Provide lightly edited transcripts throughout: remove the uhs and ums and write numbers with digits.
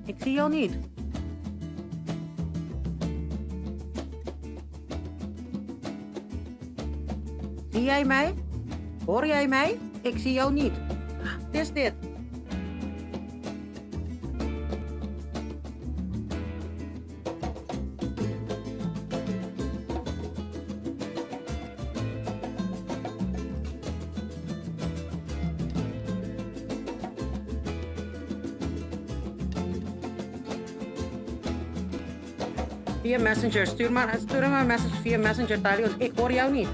Ik zie jou niet. Zie jij mij? Hoor jij mij? Ik zie jou niet. Wat is dit? Via Messenger. Stuur maar een message via Messenger, Tali, want ik hoor jou niet.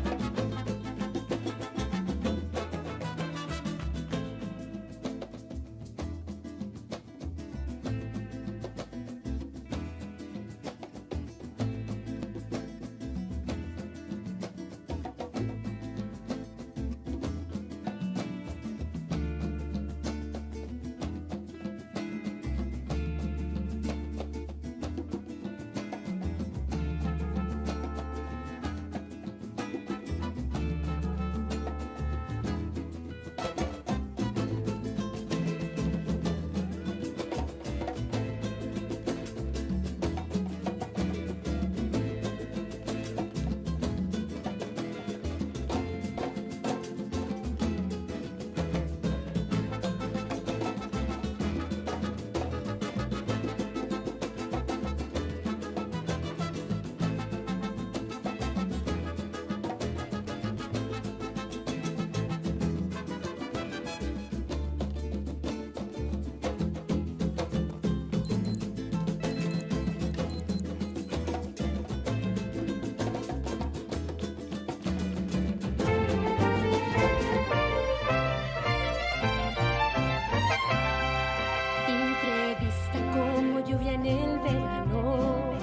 Imprevista como lluvia en el verano,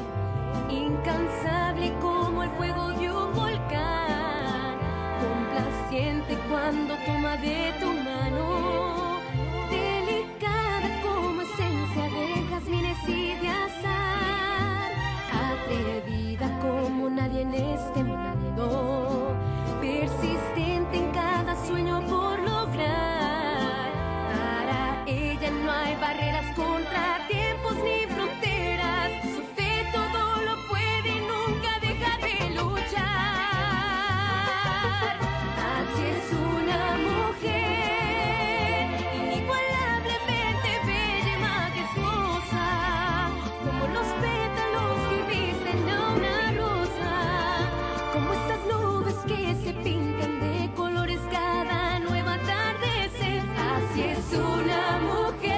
incansable como el fuego de un volcán, complaciente cuando toma de tu mano, delicada como esencia de jazmines y de azahar, atrevida como nadie en este mundo, persistente en cada sueño por lograr. Para ella no hay barreras, contratiempos ni fronteras. Su fe todo lo puede y nunca deja de luchar. Así es una mujer, inigualablemente bella y majestuosa, como los pétalos que visten a una rosa, como estas nubes que se pintan de colores cada nuevo atardecer. Así es una mujer,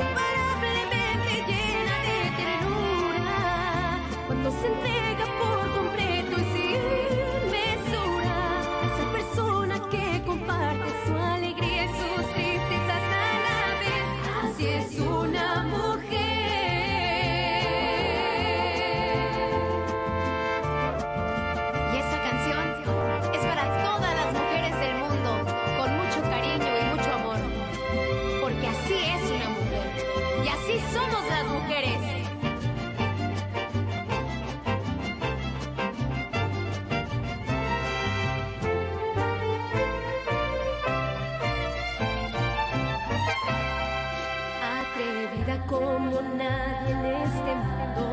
imparablemente llena de ternura, cuando se entrega por completo y sin mesura, a esa persona que comparte su alegría y sus tristezas a la vez. Así es una mujer. Y esta canción es para todas las mujeres del mundo, con mucho cariño y mucho amor. Porque así es una mujer. Y así somos las mujeres. Atrevida como nadie en este mundo,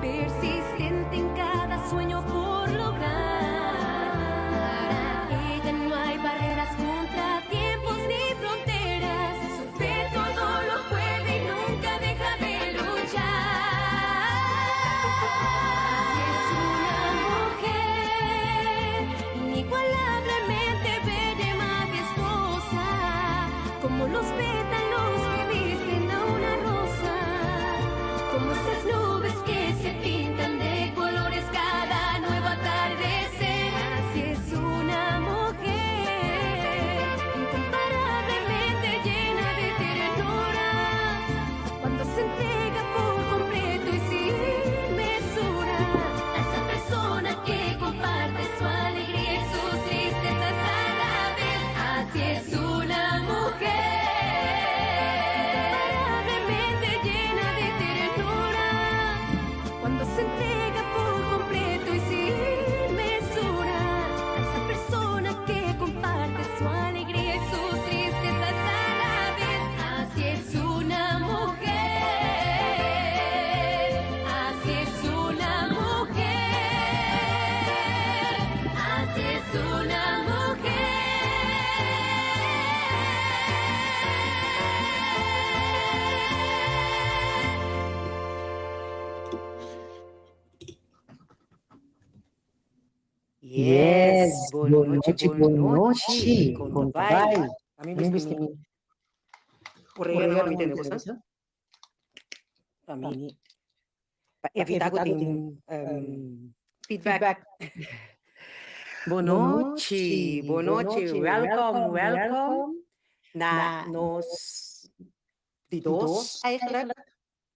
persistente en cada sueño por lograr. Para ella no hay barreras, contratiempos ni fronteras. Su fe todo lo puede y nunca deja de luchar. Así es una mujer, inigualablemente bella y majestuosa, como los pétalos que visten a una rosa, como esas nubes que se pintan de colores cada nuevo atardecer. Yes, bon nochi, bon nochi. Kon ta bai? A mi bisti mi orea no mi tende bosa. Pa mi pa evita ku tin feedback. Bon nochi, bon nochi. Welkom, welkom na nos di dos eigenlijk.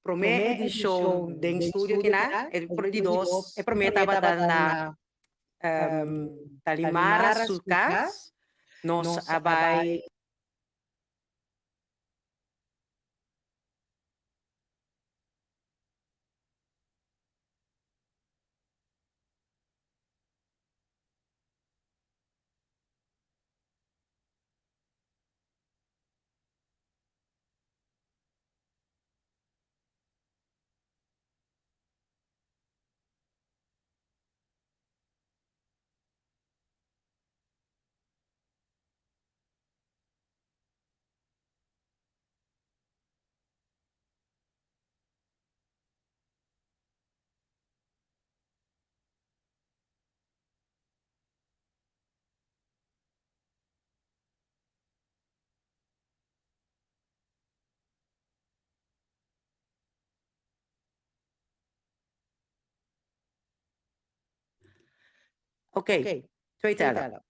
Promé edishon den studio kina, e di dos, e promé tabata na Talimara su kas. Nos a bai. Oké, twee tellen.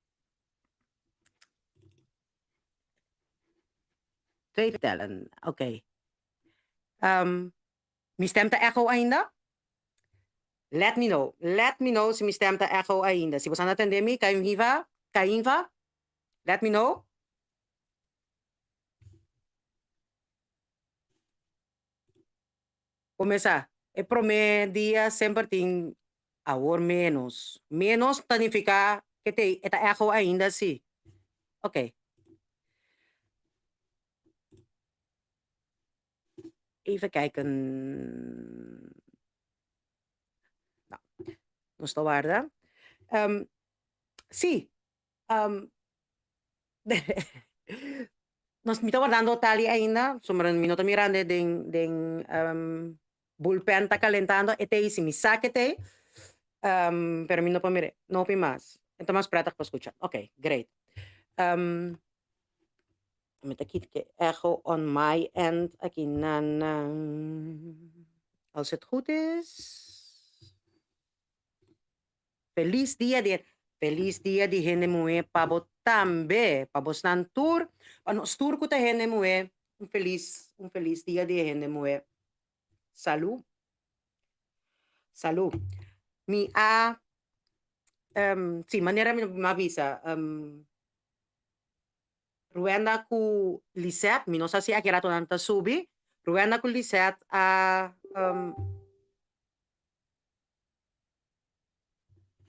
Twee tellen, oké. Mi stem ta echo ainda? Let me know, let me know si mi stem ta echo ainda. Si boso a tende mi, Kainva, Kainva, let me know. Kumesa, e prome dia semper tin awor menos. Menos ta nifica ke te e ta echo ainda si. Ok. Even kijken. No, nos ta warda. Si, nos mi ta wardando Tali ainda, sombra mi no ta mirando den den bullpen ta calentando, e t'ei si mi sa ke t'ei, pero mi no por mir'é, no hopi mas. E ta mas prettig pa scucha. Ok, great. Mi ta kita ke echo on my end aki nan. Als het goed is. Feliz dia di Feliz dia di hende muhé pa bo tambe, pa bosnan tur, pa nos tur ku ta hende muhé, un feliz un feliz dia di e hende muhé. Salú. Salú. Mi a si manera mi a bisa Ruenda ku Lisette, mi no sa si aki rato nan ta subi, Ruenda ku Lisette a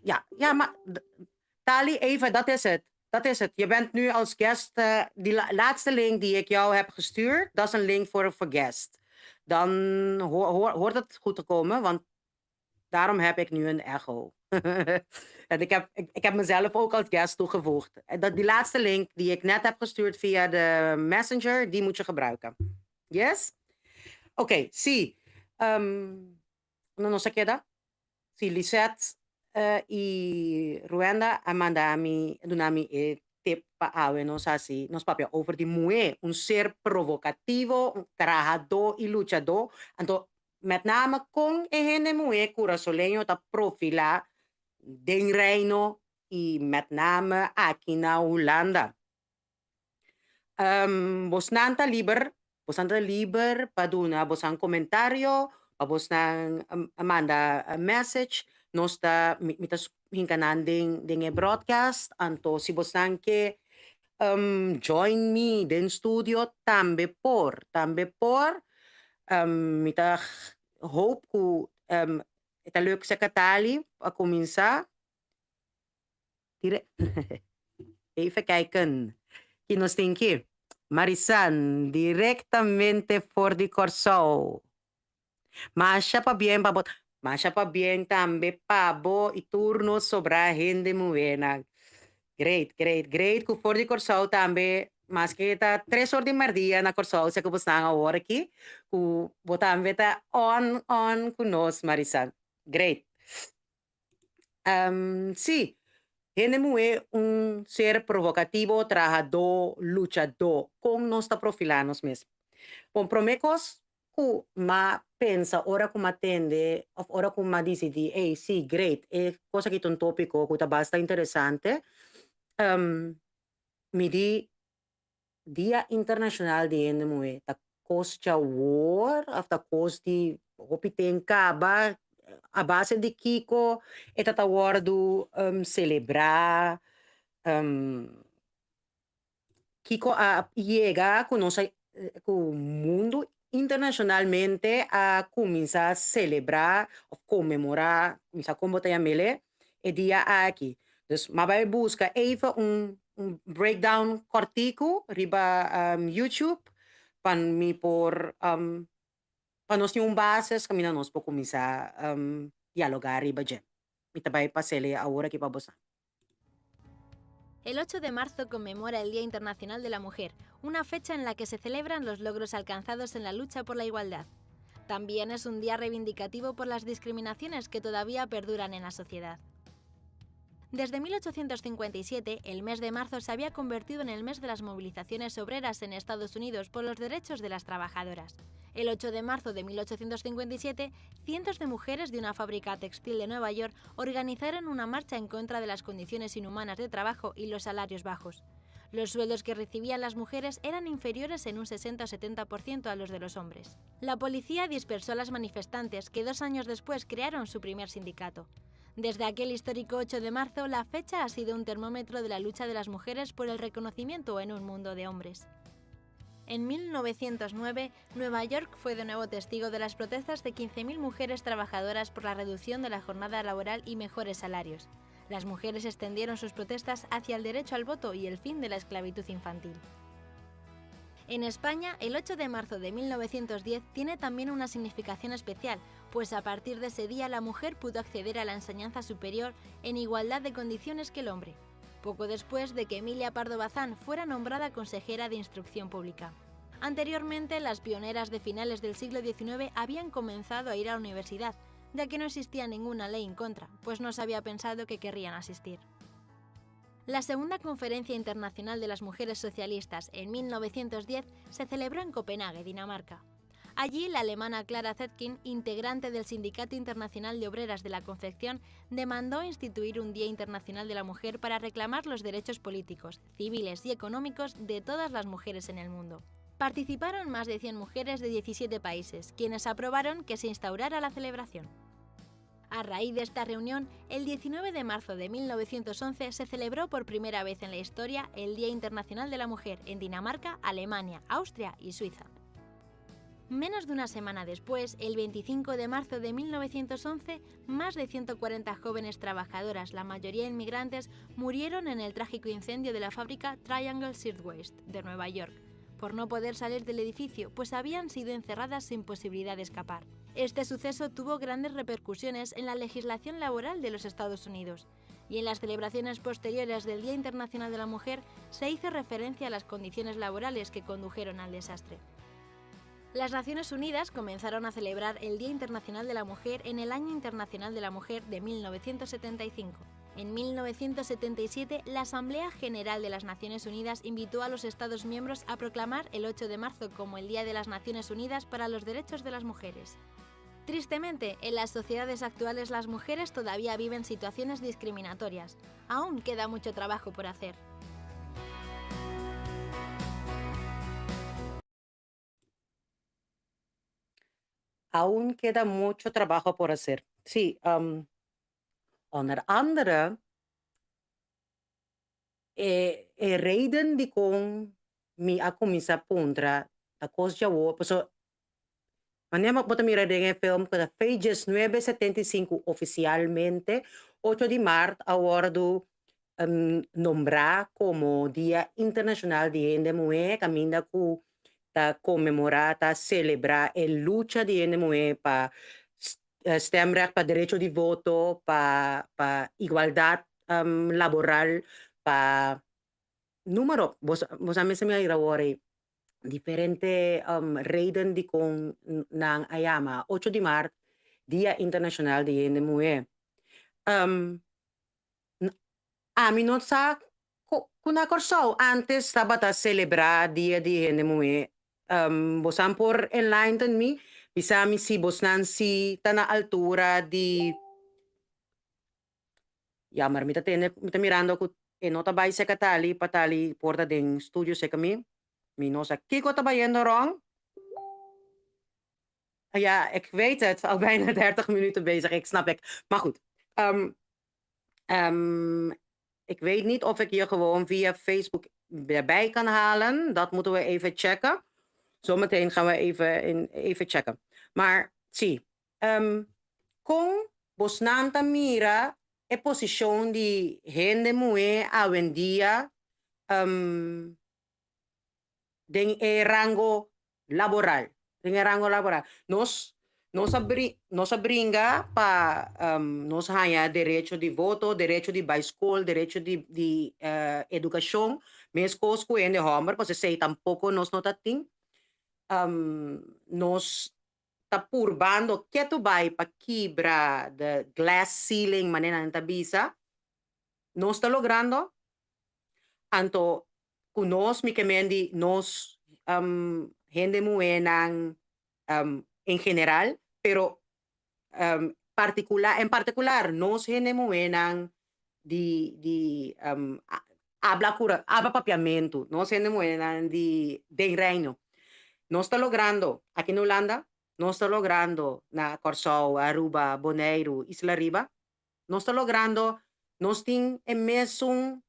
Ja, ja, maar Tali, even, dat is het. Dat is het. Je bent nu als guest, die laatste link die ik jou heb gestuurd, dat is een link voor, voor guest. Dan hoort het goed te komen, want daarom heb ik nu een echo. En ik heb mezelf ook als guest toegevoegd. En dat, die laatste link die ik net heb gestuurd via de Messenger, die moet je gebruiken. Yes? Oké, okay, zie. No nos a keda. Si Lisette i Ruenda a manda mi, duna mi e tip pa awe nos hasi, nos papia over di muhé, un ser provokativo, un trahadó i luchadó. Anto met name kon e hende muhé kurasoleño ta profilá den Reino i met name aki na Hulanda. Bosnan ta liber, bosnan ta liber pa duna bosnan komentario, pa bosnan manda message, nos ta mi ta hinka nan den den e broadcast, anto si bosnan ke join mi den studio tambe por, tambe por, mi ta hoop ku e ta leuk Secretali pa kuminsá. Even kijken. Ki nos tin ki? Marisan, directamente for di Kòrsou. Masha pabien pa bo. Masha pabien tambe pa bo i tur nos sobrá hende muhénan. Great, great, great ku for di Kòrsou tambe, maske ta tres or di mèrdia na Kòrsou, sea ku bo stan awor aki, ku bo tambe ta on on ku nos, Marisan. Great. Sí. Hende muhé un ser provokativo, trahadó, luchadó. Kon nos ta profilá nos mes? Bon, promé kos ku m'a pensa ora ku m'a tende òf ora ku m'a disidí, ey, sí, great, e kos aki ta un tópiko ku ta basta interesante, mi di, Dia Internashonal di Hende Muhé ta kos djawor òf ta kos di hopi ten kaba? A base di kiko e ta ta wòrdu selebrá? Kiko a yega ku nos a ku mundu internashonalmente a kuminsá selebrá òf konmemorá, mi sa kon bo ta yam'el, e dia aki. Dus m'a bai buska even un un breakdown kòrtiku riba YouTube pa mi por pa nos tin un bases kaminda nos por kuminsá dialogá riba dje. Mi ta bai pas'el awor aki pa boso. El 8 de marzo conmemora el Día Internacional de la Mujer, una fecha en la que se celebran los logros alcanzados en la lucha por la igualdad. También es un día reivindicativo por las discriminaciones que todavía perduran en la sociedad. Desde 1857, el mes de marzo se había convertido en el mes de las movilizaciones obreras en Estados Unidos por los derechos de las trabajadoras. El 8 de marzo de 1857, cientos de mujeres de una fábrica textil de Nueva York organizaron una marcha en contra de las condiciones inhumanas de trabajo y los salarios bajos. Los sueldos que recibían las mujeres eran inferiores en un 60 o 70% a los de los hombres. La policía dispersó a las manifestantes que 2 años después crearon su primer sindicato. Desde aquel histórico 8 de marzo, la fecha ha sido un termómetro de la lucha de las mujeres por el reconocimiento en un mundo de hombres. En 1909, Nueva York fue de nuevo testigo de las protestas de 15.000 mujeres trabajadoras por la reducción de la jornada laboral y mejores salarios. Las mujeres extendieron sus protestas hacia el derecho al voto y el fin de la esclavitud infantil. En España, el 8 de marzo de 1910 tiene también una significación especial, pues a partir de ese día la mujer pudo acceder a la enseñanza superior en igualdad de condiciones que el hombre, poco después de que Emilia Pardo Bazán fuera nombrada consejera de Instrucción Pública. Anteriormente, las pioneras de finales del siglo XIX habían comenzado a ir a la universidad, ya que no existía ninguna ley en contra, pues no se había pensado que querrían asistir. La segunda Conferencia Internacional de las Mujeres Socialistas en 1910 se celebró en Copenhague, Dinamarca. Allí, la alemana Clara Zetkin, integrante del Sindicato Internacional de Obreras de la Confección, demandó instituir un Día Internacional de la Mujer para reclamar los derechos políticos, civiles y económicos de todas las mujeres en el mundo. Participaron más de 100 mujeres de 17 países, quienes aprobaron que se instaurara la celebración. A raíz de esta reunión, el 19 de marzo de 1911 se celebró por primera vez en la historia el Día Internacional de la Mujer en Dinamarca, Alemania, Austria y Suiza. Menos de una semana después, el 25 de marzo de 1911, más de 140 jóvenes trabajadoras, la mayoría inmigrantes, murieron en el trágico incendio de la fábrica Triangle Shirtwaist de Nueva York, por no poder salir del edificio, pues habían sido encerradas sin posibilidad de escapar. Este suceso tuvo grandes repercusiones en la legislación laboral de los Estados Unidos, y en las celebraciones posteriores del Día Internacional de la Mujer se hizo referencia a las condiciones laborales que condujeron al desastre. Las Naciones Unidas comenzaron a celebrar el Día Internacional de la Mujer en el Año Internacional de la Mujer de 1975. En 1977, la Asamblea General de las Naciones Unidas invitó a los Estados miembros a proclamar el 8 de marzo como el Día de las Naciones Unidas para los Derechos de las Mujeres. Tristemente, en las sociedades actuales las mujeres todavía viven situaciones discriminatorias. Aún queda mucho trabajo por hacer. Aún queda mucho trabajo por hacer. Sí, onder andere e e reden dikon mi a kuminsá puntra ta kos djawo, pasobra manera bo ta mira den e film ku ta fe diesnuebe setenta i sinku ofisialmente ocho di mart a wòrdu nombrá komo Dia Internashonal di Hende Muhé kaminda ku ta konmemorá, ta selebrá e lucha di hende muhé pa stemrecht, pa derecho di voto, pa pa igualdat laboral, pa número. Bo sa mester mi a yira awor ei diferente reden dikon nan a yama ocho di mart Dia Internashonal di Hende Muhé. Ami no sa ku ku na Kòrsou ántes tabata selebrá Dia di Hende Muhé. Bosan por enlighten mi, bisa mi si bosnan si ta na altura di. Jammer, mi ta tende, mi ta mirando ku e no ta bai seka Tali pa Tali por ta den studio seka mi. Mi no sa kiko ta bayendo ròn. Ja, ik weet het, al bijna 30 minuten bezig, ik snap ik. Maar goed, ik weet niet of ik je gewoon via Facebook erbij kan halen. Dat moeten we even checken. Zometeen gaan we even, in, even checken. Maar zie, kon bosnan ta mira e posishon di hende muhé awendia den e rango laboral? Den e rango laboral. Nos nos a bri nos a bringa pa nos haña derecho di voto, derecho di bai skol, derecho di di edukashon, meskos ku hende hòmber, pasobra esei tampoko nos no ta tin. Nos ta purbando ketu bai pa kibra the glass ceiling manera nan ta bisa, nos ta logrando, anto ku nos mi ke men di nos hende muhénan en general, pero en partikular nos hende muhénan di di abla kura abla papiamentu, nos hende muhénan di den Reino. Nos ta logrando aki na Hulanda, nos ta logrando na Kòrsou, Aruba, Boneiru, Isla Riba, nos ta logrando, nos tin e mesun,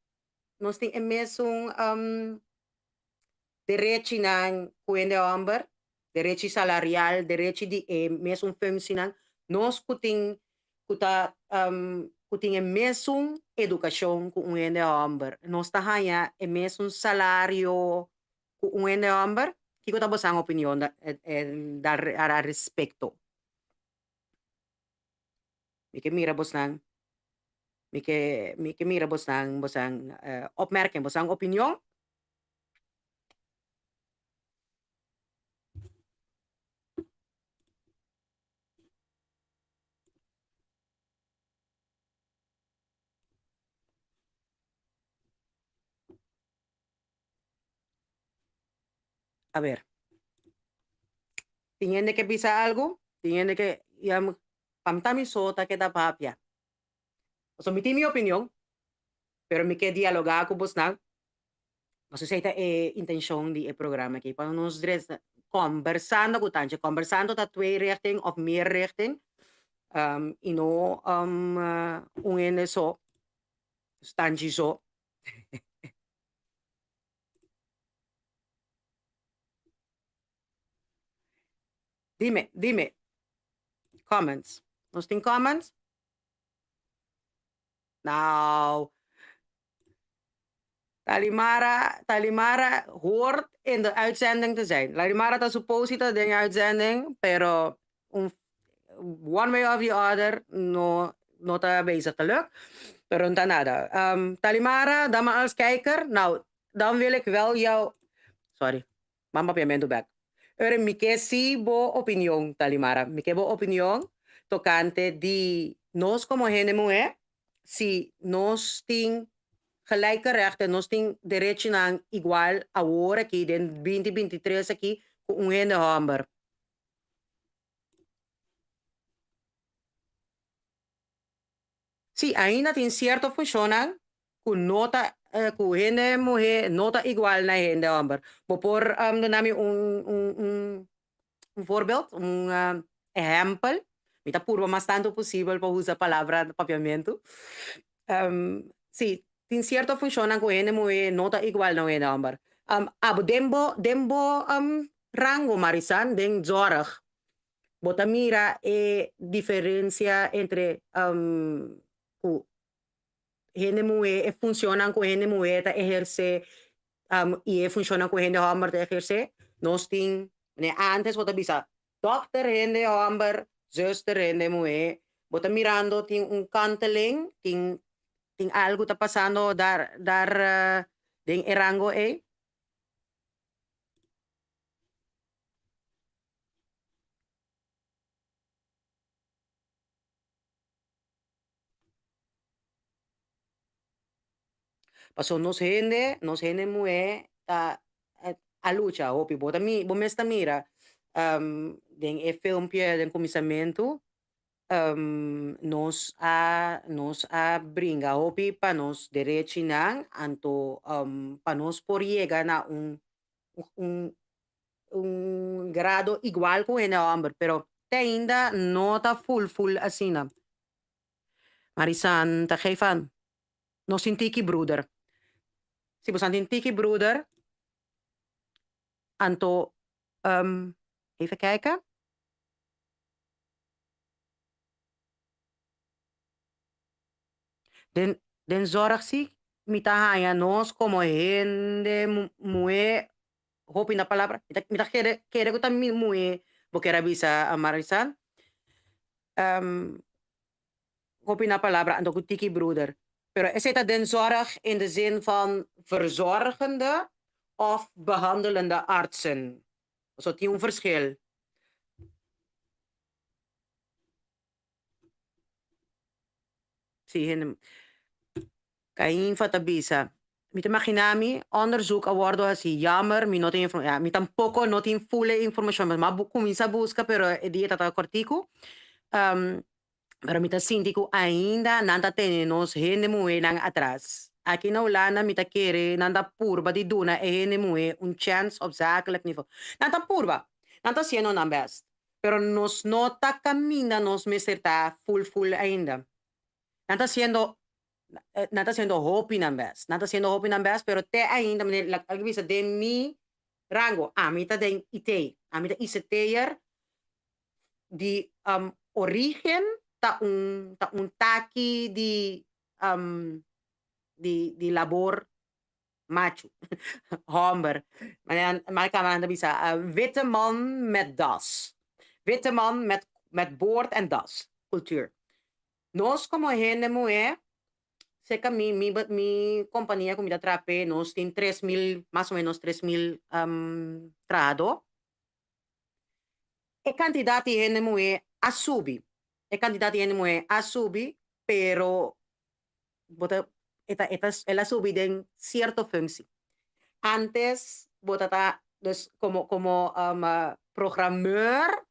nos tin e mesun derechinan ku hende hòmber, derechi salarial, derechi di e mesun funcienan, nos ku tin ku ta ku tin e mesun edukashon ku un hende hòmber, nos ta haña e mesun salario ku un hende hòmber? Kiko ta bosan opinion dar al respekto? Mi ke mira bosnan, mi ke mi ke mira bosnan bosan opmerking, bosan opinion. A ber. Tin hende ke bisa algu, tin hende ke pam ta mi so ta keda papia. Pasobra mi tin mi opinion, pero mi ke dialogá ku bosnan. Pasobra esei ta e intenshon di e programa aki, pa nos dresa kombersando ku Tantje. Kombersando ta twee richting òf meer richting i no un hende so, Tantje so. Dime, dime. Comments. Nos tin comments? Nou. Talimara, Talimara hoort in de uitzending te zijn. Talimara ta supposi ta den uitzending, pero un one way of the other no no ta bezig te luk. Pero no ta nada. Talimara, dama als kijker, nou, dan wil ik wel jou... Sorry, ban papiamentu bek. Ora mi ke si bo opinion, Talimara. Mi ke bo opinion tokante di nos komo hende muhé, si nos tin gelijke rechten, nos tin derechinan igual awor aki den 2023 aki ku un hende hòmber. Sí, ainda tin sierto funshonnan ku no ta ku hende muhé no ta igual na hende hòmber. Bo por duna mi un un un voorbeeld, un ehèmpel? Mi ta purba mas tantu posibel pa usa palabra papiamentu. Sí, tin sierto funshonnan ku hende muhé no ta igual na un hende hòmber. Abo den bo den bo rango, Marisan, den zorg, Bo ta mira e diferencia entre cu hende muhe, e funcionnan cu hende muhe ta eherce y e funcionnan cu hende homber ta eherce? Nos tin, manera antes bo ta bisa dokter hende homber, zuster hende muhe. Bo ta mirando tin un kanteling, tin tin algo ta pasando dar dar den e rango ey? Paso nos hende, nos hende muhé ta a lucha hopi. Bo ta mi, bo mes ta mira den e filmpje den kuminsamentu, nos a nos a bringa hopi pa nos derechinan, anto pa nos por yega na un un un grado igual ku hende hòmber, pero te ainda no ta ful ful asina. Marisan ta geef aan, Nos tin tiki broeder. Si bosan tin tiki broeder, anto, even kijken. Den den zorg si mi ta haña nos komo hende muhé hopi na palabra mi ta mi ta kere kere ku ta mi muhé bo kier a bisa Marisal hopi na palabra anto ku tiki broeder pero esei ta den zorg in de zin van verzorgende of behandelende artsen pasobra tin un verschil. Sí, hende. Cainfa ta bisa, Mi ta imaginá mi onderzoek a wòrdu hasí. Jammer, mi no tin informa-. Ya, mi tampoko no tin full e informashon. Mi a kuminsá buska, pero e dia tabata kòrtiku. Pero mi ta sinti ku ainda nan ta tene nos hende muhénan atras. Aki na Hulanda mi ta kere nan ta purba di duna e hende muhé un chèns op zakelijk nivo. Nan ta purba. Nan ta hasiendo nan bèst. Pero nos no ta caminda nos mester ta full full ainda. Nan ta haciendo nan ta haciendo hopi nan best. Nan ta haciendo hopi nan best pero te ainda manera like algo bisa den mi rango ami ta den IT. Ami ta ICT'er di origen ta un ta un taki di di di labor machu, homber. Manera nan ta bisa, witte man met das. Witte man met met boord en das, cultuur. Nos como hende muhé, cerca mi mi mi compania cu mi ta traha p'e, nos tin 3000, mas o menos 3000 trahadó. E cantidad di hende muhé a subi, e cantidad di hende muhé a subi, pero bo ta e ta e ta el a subi den cierto functie. Antes bo ta ta dus como como programeur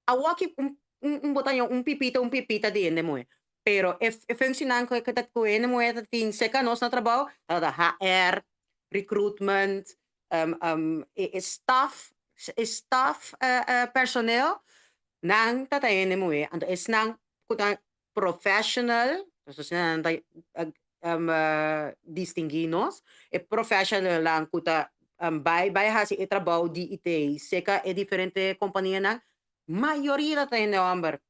awoki un un bo ta haña un pipita un pipita di hende muhe pero e e functienan cu ta cu hende muhe ta tin cerca nos na trabao tabata HR, recruitment, e staf e staf personeel nan ta ta hende muhe anto esnan cu ta professional, nos asina nan ta distinguí nos, e professionalnan ku ta bai bai hasi e trabou di IT seka e diferente kompanianan, mayoria ta hende hòmber.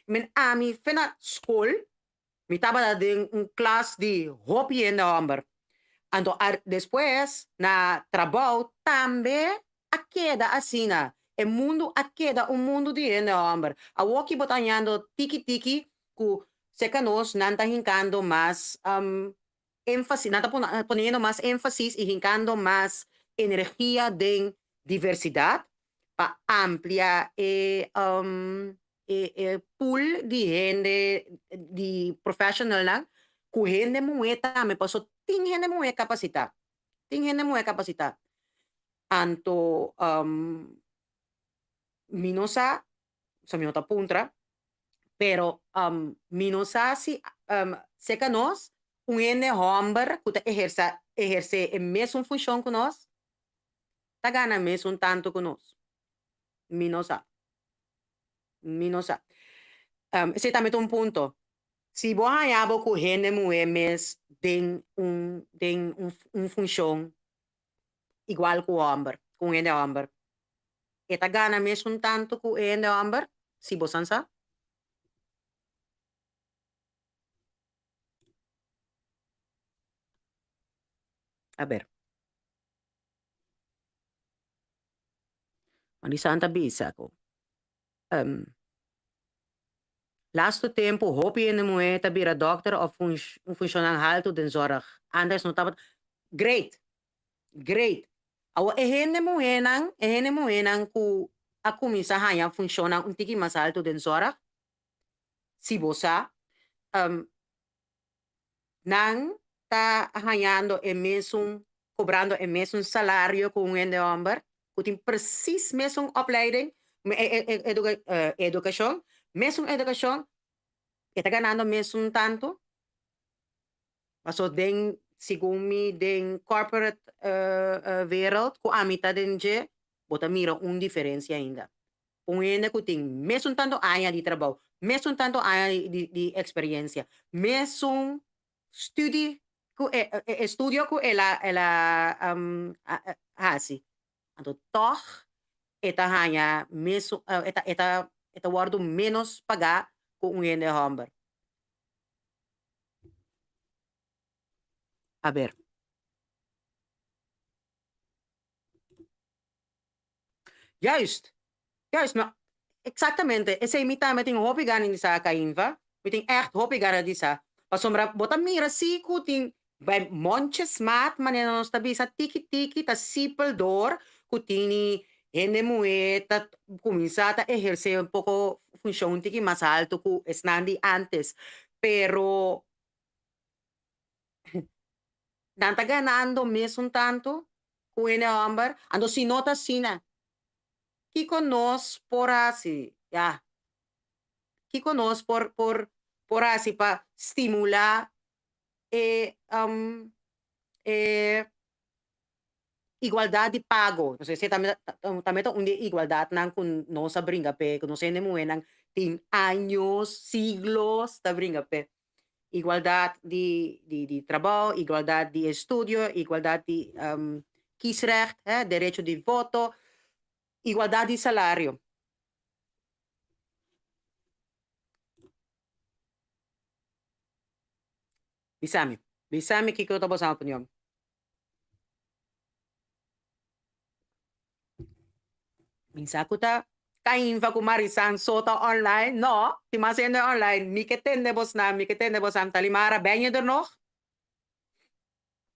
Men ami fe na skol mi tabata den un klas di hopi hende hòmber. Anto despues na trabou tambe a keda asina. E mundu a keda un mundu di hende hòmber. Awoki bo ta hañando tiki tiki ku serka nos nan ta hinkando mas énfasis, nan ta poniendo mas énfasis i hinkando mas energia den diversidat pa amplia e e pool di hende di professionalnan ku hende muhé tambe paso tin hende muhé kapasitá, tin hende muhé kapasitá. Anto mi no sa, so mi no ta puntra, pero mi no sa si serka nos un hende hòmber ku ta ehersa ehersé e mesun funshon ku nos ta gana mesun tantu ku nos. Mi no sa. Mi no sa. Esei tambe ta un punto. Si bo haña bo ku hende muhé mes den un den un funshon igual ku hòmber, ku un hende hòmber. E ta gana mesun tantu ku e hende hòmber? Si bosan sa. A ber. Marisan ta bisa ku Lastu tempu hopi hende muhé ta bira dòkter òf un funshonnan haltu den zòrg. Antes no tabata. Great! Great! Awor e hende muhénan, e hende muhénan ku a kuminsá haña funshonnan un tiki mas haltu den zòrg, si bo sa, nan. ta hañando e mesun, kobrando e mesun salario ku un hende hòmber, ku tin presis mesun opleiding, edukashon, mesun edukashon, e ta ganando mesun tantu? Paso den, segun mi, den corporate wereld ku ami ta den dje, bo ta mira un diferensia ainda. Un hende ku tin mesun tantu aña di trabou, mesun tantu aña di eksperensia, mesun studi ku e estudio ku el a el a hasi, anto tòg e ta haña mesun e ta e ta e ta wòrdu ménos pagá ku un hende hòmber. Aber. Juist, juist, ma exactamente, esei mi tambe tin hopi gana di sa, Cainva, mi tin echt hopi gana di sa, pasobra bo ta mira si cu tin bij mondjesmaat, manera nos ta bisa, tiki tiki ta sipel door cu tini hende muhe ta cuminsa ta eherce un poco funcion tiki mas alto cu esnan di antes, pero nan ta ganando mesun tanto ku hende hòmber? Anto si no ta asina, kiko nos por hasi? Ya, kiko nos por por por hasi pa stimulá e e igualdat di pago? Pasobra esei tambe tambe ta un di e igualdatnan ku nos a bringa p'e, ku nos hende muhénan tin años, siglos ta bringa p'e. Igualdat di di trabou, igualdat di estudio, igualdat di kiesrecht, hè, derecho di voto, igualdat di salario. Bisa mi, bisa mi kiko ta boso opinion. Mi sa ku ta Cainva ku Marisan so ta online. No, tin mas hende online. Mi ke tende bosnan, mi ke tende bosnan. Talimara, ben je er nog?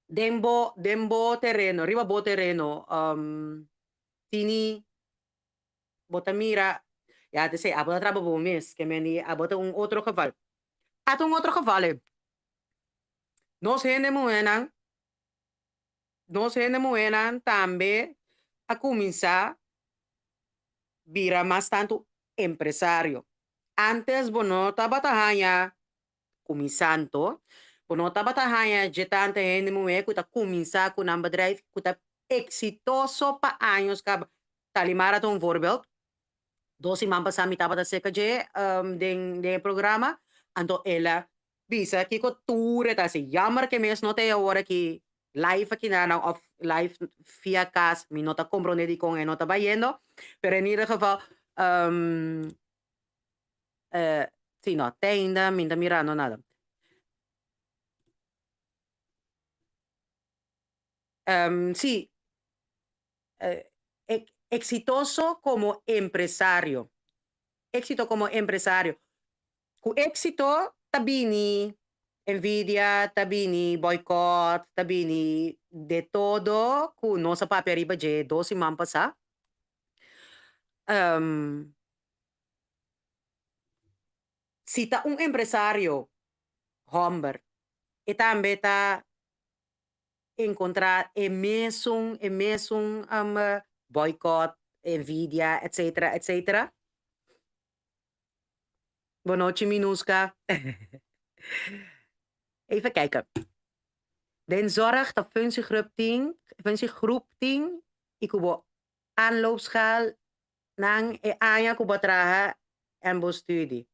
Den bo, den bo tereno, riba bo tereno, um, tini bo ta mira, ya te sei, abo ta traba bo mes, ke men di abo ta un otro geval. Ata un otro geval e. Nos hende muhénan, nos hende muhénan tambe a kuminsá bira mas tantu empresario. Ántes bo no tabata haña kuminsando, bo no tabata haña dje tanta hende muhé ku ta kuminsá ku nan bedrijf ku ta eksitoso pa años kaba. Talimara ta un voorbeeld. Dos siman pasá mi tabata serka dje den den e programa, anto el a bisa kiko tur e ta hasi. Jammer ke mes no ta e awor aki live aki na nan of live via kas, mi no ta komprondé dikon e no ta bayendo, pero en ieder geval si no, te ainda mi no ta mirando nada. Si, exitoso como empresario, éxito como empresario. Ku éxito ta bini envidia, ta bini boycott, ta bini de todo ku nos a papia riba dje dos siman pasá. Si ta un empresario hòmber e tambe ta enkontrá e mesun e mesun boycott, envidia etcetera etcetera. Bonochi Minuska. Even kijken. Den zorg ta functiegroep tin, functiegroep tin i ku bo aanloopschaal nan e aña ku bo a traha en bo studi.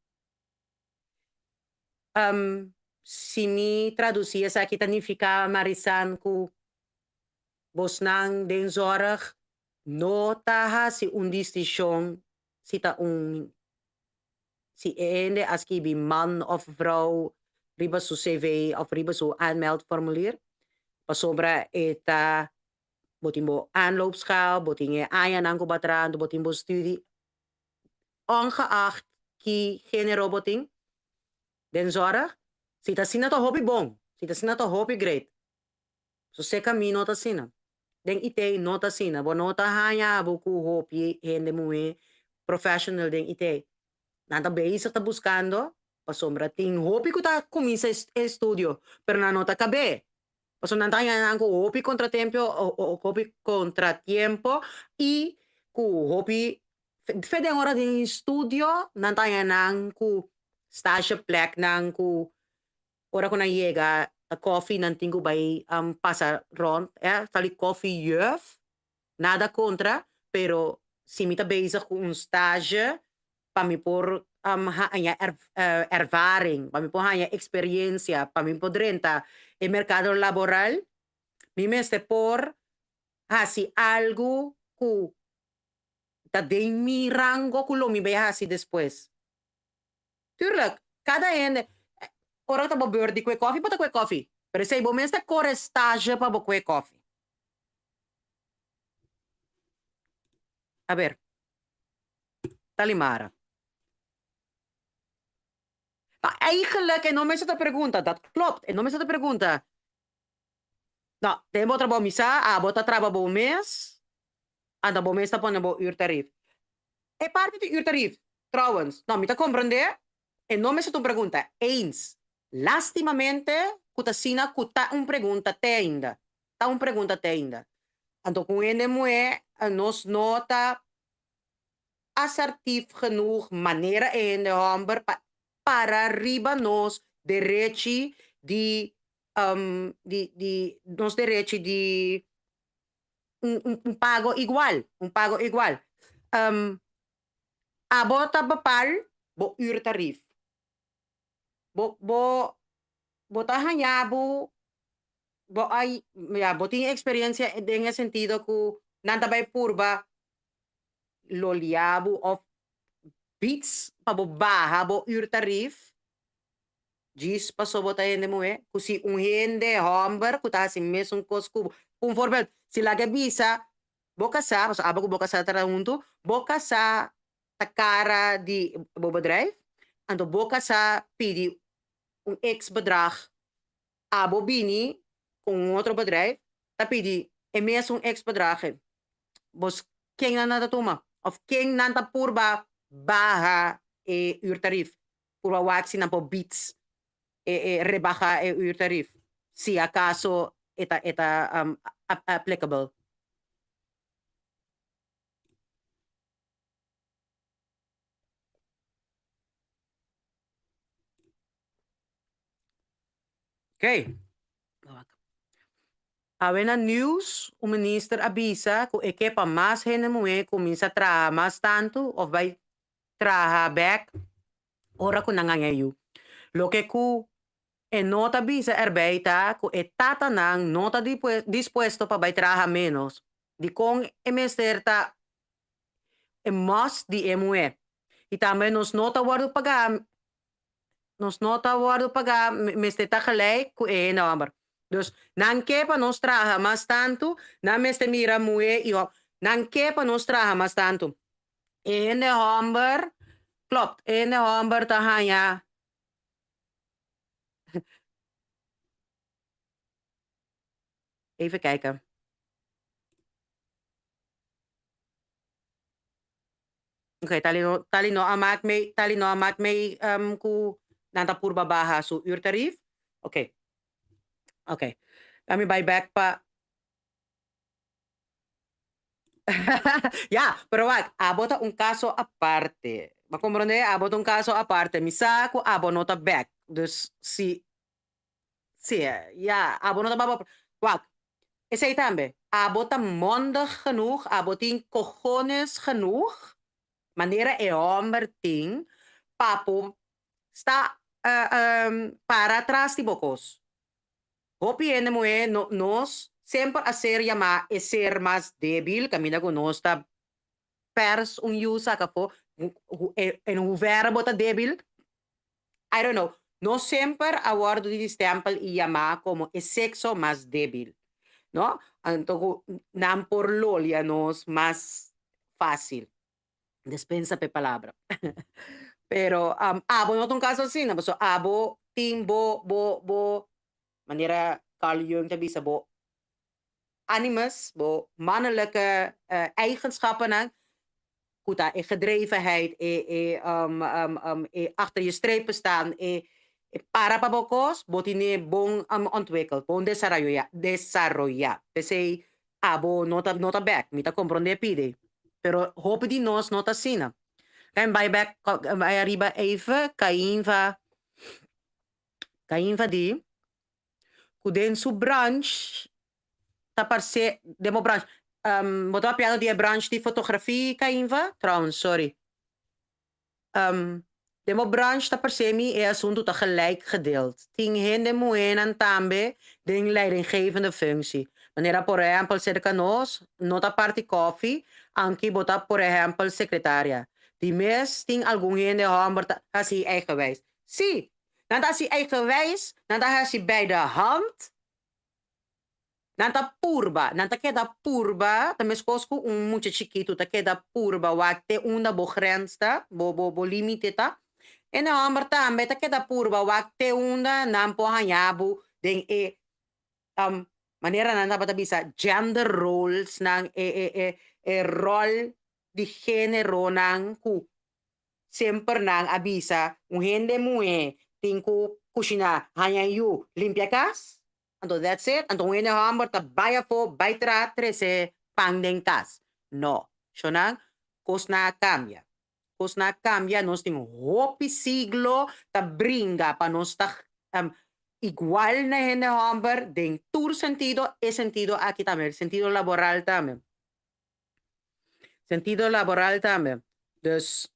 Si mi traduci esaki ta nifica Marisan cu bosnan den zorg no ta haci un disticion si ta un si e hende a skibi man of vrouw riba su CV of riba su aanmeldformulier pasobra e ta bo tin bo aanloopschaal, bo tin e añanan cu bo a traha anto bo tin bo studie. Ongeacht ki genero bo tin den zorg, si ta asina ta hopi bon, si ta asina ta hopi great. So seca mi no ta asina. Den IT no ta asina. Bo no ta haña bo cu hopi hende muhe professional den IT. Nan ta bezig ta buscando pasobra tin hopi cu ta cuminsa e estudio pero nan no ta cabe. Pasobra nan ta haña nan ku hopi kontratempio hopi kontratiempo i ku hopi fe den ora di studio nan ta haña nan ku stagepleknan ku ora ku nan yega ta kofi nan tin ku bai pasa rond sali kofi juf nada kontra pero si mi ta bezig ku un stage pa mi por haña ervaring, pa mi por haña experiencia, pa mi por drenta e mercado laboral, mi mester por haci algo cu ta den mi rango cu lo mi bay haci despues. Tuurlijk, cada hende, ora ta bo beurt di cue koffie, bo ta cue koffie, pero esey bo mester core stage pa bo cue koffie. Aber. Talimara. Nou, eigenlijk, e no mester ta pregunta, dat klopt, e no mester ta pregunta. Nou, den bo trabou mi sa, abo ta traba bo mes, anta bo mes ta pone bo uurtarief. E parti di uurtarief, trouwens, nou, mi ta comprende, e no mester ta un pregunta, eens. Lastimamente, cu ta asina cu ta un pregunta te ainda. Ta un pregunta te ainda. Anto cu un hende muhe, nos no ta assertief genoeg manera e hende homber pa para riba nos derechi di di di nos derechi di un un pago igual, un pago igual. Abo ta bepal bo uurtarief. Bo bo bo ta haña bo bo a ya bo tin experiencia den e sentido cu nan ta bay purba lolia bo of bits pa bo baha bo uurtarief djis paso bo ta hende muhe cu si un hende homber cu ta haci mesun cos cu bo. Un voorbeeld, si laga bisa bo casa, pasobra abo cu bo casa ta traha hunto, bo casa ta cara di bo bedrijf, anto bo casa pidi un ex bedrag abo bini ku un otro bedrijf ta pidi e mesun ex bedrag bos ken nan ta tuma of ken nan ta purba baha e uurtarief purba wak si nan por bits e e rebaha e uurtarief si akaso e ta e ta applicable. Oké. Awe na nieuws un minister a bisa ku e ke pa mas hende muhé kuminsá traha mas tantu òf bai traha bèk ora ku nan haña yu. Loke ku e no ta bisa erbei ta ku e tatanan no ta dispuesto pa bai traha ménos. Dikon e mester ta e must di e muhé. I tambe nos no ta wòrdu pagá, nos no ta wòrdu pagá mester ta gelijk ku e hende hòmber. Dus nan ke pa nos traha mas tantu, nan mester mira muhé i hòmber. Nan ke pa nos traha mas tantu. E hende hòmber, klopt, e hende hòmber ta haña Even kijken. Oké, Tali no, Tali no a maak mee, Tali no a maak mee um, ku nan ta purba baha su uurtarief. Oké. Oké. Laat me bai back pa Ja, pero wak, abo ta un caso aparte. Bo comprende? Abo ta un caso aparte. Mi sa ku abo no ta back. Dus si Sí, ya, abo no ta baba. Wak, esei tambe. Abo ta mondig genoeg, abo tin cojones genoeg, manera e homber tin, pa por sta para tras di bo cos. Hopi hende muhé, no, nos semper a ser yamá e ser mas débil, caminda cu nos ta pers un yu saca afó, en hoeverre bo ta débil, I don't know. No semper a wòrdu di stèmpel i yamá komo e sekso mas débil, no? Anto ku nan por lolia nos mas fásil. Despensa p'e palabra. Pero abo no ta un kaso asina, pasobra abo tin bo bo bo manera Carl Jung ta bisa bo animus, bo mannelijke eigenschappennan, ku ta e gedrevenheid, e e e achter je strepen staan, e E para pa bo kos, bo tine bon ontwikkeld, bon desaroyá, desaroyá. P'esei abo no ta no ta bèk. Mi ta komprondé pidi. Pero hopi di nos no ta asina. Kan bai bèk bai ariba even, Cainva, Cainva di ku den su branch ta parse den bo branch, bo ta papiando di e branch di fotografia, Cainva? Trouwens, sorry. Den bo branch ta parse mi e asuntu ta gelijk gedeeld. Tin hende muhénan tambe den leidinggevende functie. Manera por ehèmpel serka nos no ta parti kòfi anki bo ta por ehèmpel sekretaria. Di mes tin algun hende hòmber ta hasi eigenwijs. Sí, nan ta hasi eigenwijs, nan ta hasi bij de hand. Nan ta purba, nan ta keda purba, ta meskos ku un mucha chikitu ta keda purba wak te unda bo grens ta, bo bo bo limite ta. E ne hòmber tambe ta keda purba wak te unda nan por haña bo den e manera nan tabata bisa gender roles nan, e e e e ròl di géneronan ku semper nan a bisa un hende muhé tin ku kushiná, haña yu, limpia kas. Anto that's it, anto un hende homber ta bai afó bai traha trese pan den kas. No, shonnan, kosnan a kambia. Kosnan a kambia, nos tin hopi siglo ta bringa pa nos ta igual na hende homber den tur sentido, e sentido aki tambe, sentido laboral tambe. Sentido laboral tambe. Dus,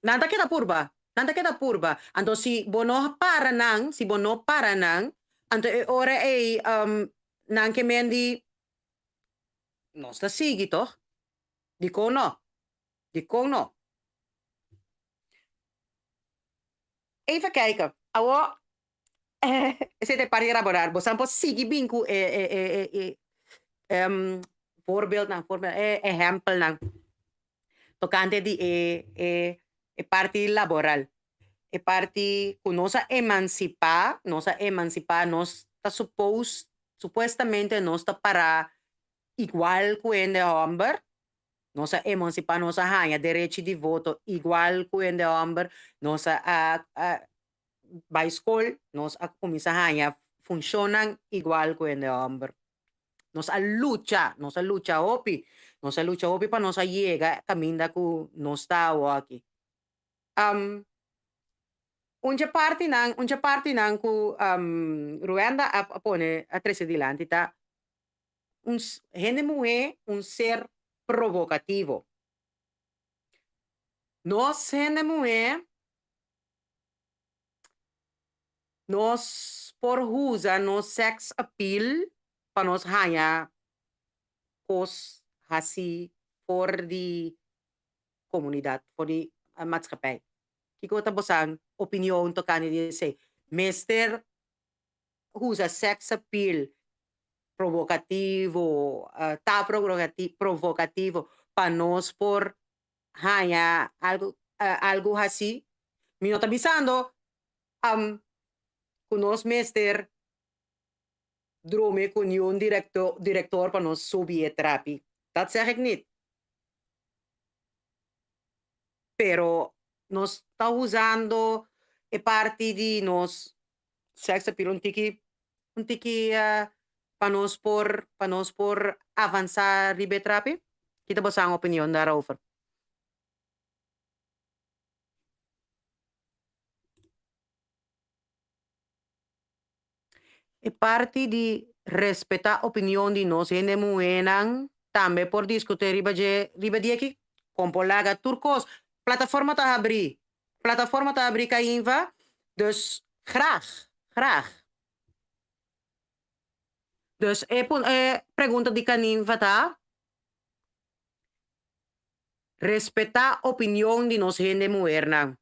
nan ta keda purba, nan ta keda purba. Anto si bo no para nan, si bo no para nan, anto e ora ei nan ke men di, nos ta sigui toch? Dikon no? Dikon no? Even kijken. Awor, esei ta e parti laboral. Bo san por sigui bin ku e e e e e voorbeeldnan, voorbeeld, e ehèmpelnan tokante di e e e parti laboral. E parti ku nos a emansipá, nos a emansipá, nos ta supos, supuestamente nos ta pará igual ku hende hòmber, Nos a emansipá, nos a haña derechi di voto igual ku hende hòmber, nos a a bai skol, nos a kuminsá haña funshonnan igual ku hende hòmber. Nos a lucha, nos a lucha hopi, nos a lucha hopi pa nos a yega kaminda ku nos ta awoki. Un dje partinan, un dje partinan ku Ruenda a pone, a trese dilanti ta un hende muhé un ser provokativo. Nos hende muhé nos por usa nos sex appeal pa nos haña kos hasi for di komunidat, for di maatschappij. Kiko ta bosan opinion tokante di esei? Mester usa sex appeal provokativo, ta provokativo pa nos por haña algu algu hasí. Mi no ta bisando ku nos mester drumi ku niun direktor pa nos subi e trapi. Dat zeg ik niet. Pero nos ta usando e parti di nos sex appeal un tiki un tiki pa nos por pa nos por avansa riba e trapi? Kita boso opinion daarover? E parti di respetá opinion di nos hende muhénan tambe por diskutí riba dje riba di aki. Kon por laga tur kos. Plataforma ta habrí. Plataforma ta habrí Cainva, dus graag, graag. Dus e e pregunta di Caninva ta, respetá opinion di nos hende muhernan.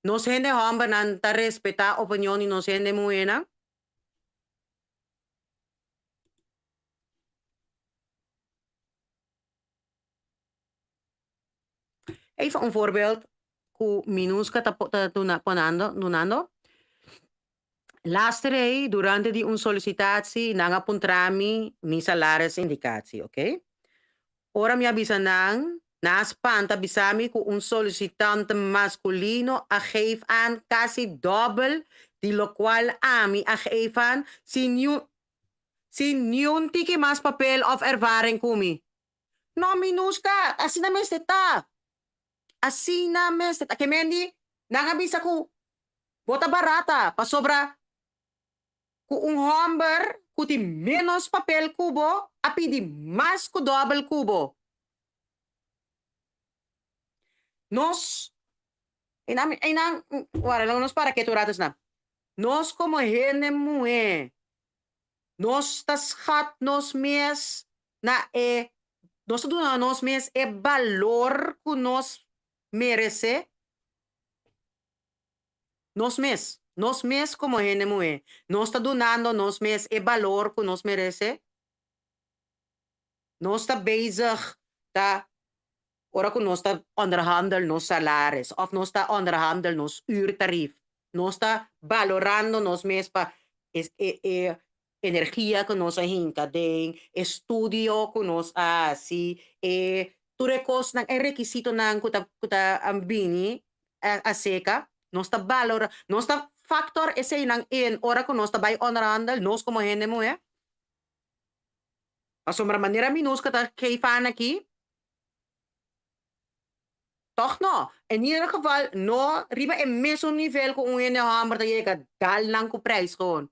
Nos hende hòmbernan ta respetá opinion di nos hende muhénan? Even un voorbeeld ku Minuska ta ta duna ponando dunando. Laster ei durante di un solicitatie nan a puntra mi mi salaris indicatie, oké. Ora mi a bisa nan, Nan a spanta bisa mi ku un solisitante maskulino a geef aan kasi dòbel di lokual ami a geef aan sin niun sin niun tiki mas papel òf ervaring ku mi. No, Minuska, asina mester ta. Asina mester ta. Ke men di, nan a bisa ku bo ta barata pasobra ku un hòmber ku tin ménos papel ku bo a pidi mas ku dòbel ku bo. Nos, einan, einan, wara, laga nos para ketu un ratu esnan. Nos komo hende muhé, nos ta skat nos mes na e, nos ta duna nos mes e balor ku nos meresé. Nos mes, nos mes komo hende muhé, nos ta dunando nos mes e balor ku nos meresé? Nos ta bezig ta ora ku nos ta onderhandel nos salaris òf nos ta onderhandel nos uurtarief, nos ta balorando nos mes pa e e energia ku nos a hinka den, e studio ku nos a hasi, e tur e kosnan, e rekisitonan ku ta ku ta bini aserka, nos ta balora, nos ta factor eseinan in ora ku nos ta bai onderhandel, nos komo hende muhé. Pasobra manera Minusca ta geef aan aki, tòg no. In ieder geval no riba e mesun nivel ku un hende hòmber ta yega dal nan ku prijs gewoon.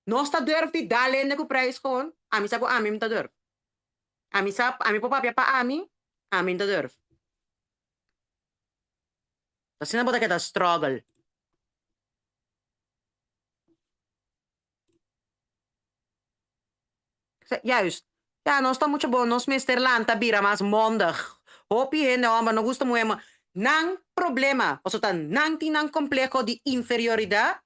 Nos ta durf di dal hende ku prijs gewoon? Ami sa ku ami mi ta durf. Ami sa, ami por papia pa ami, ami ta durf. Asina bo ta keda struggle. Juist. Ja, nos ta mucho bon, nos mester lanta bira mas mondig. Hopi hende homber no gusta muhe ma nan problema, pasobra ta nan tin nan compleho di inferioridad,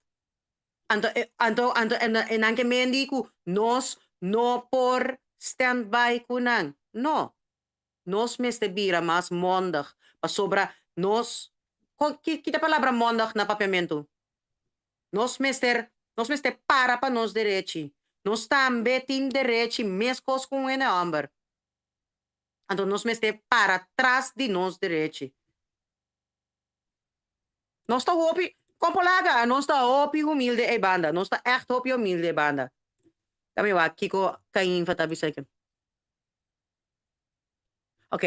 anto anto anto e nan ke mendi ku nos no por stand by ku nan. No. Nos mester bira mas mondig, pasobra nos, ki ta palabra mondig na papiamentu? Nos mester nos mester para pa nos derechi. Nos tambe tin derechi meskos ku un hende hòmber. Anto nos mester para tras di nos derechi. Nos ta hopi, kon por laga, nos ta hopi humilde ei banda. Nos ta ègt hopi humilde ei banda. Ta mi wak kiko Cainfa ta bisa aki. Ok,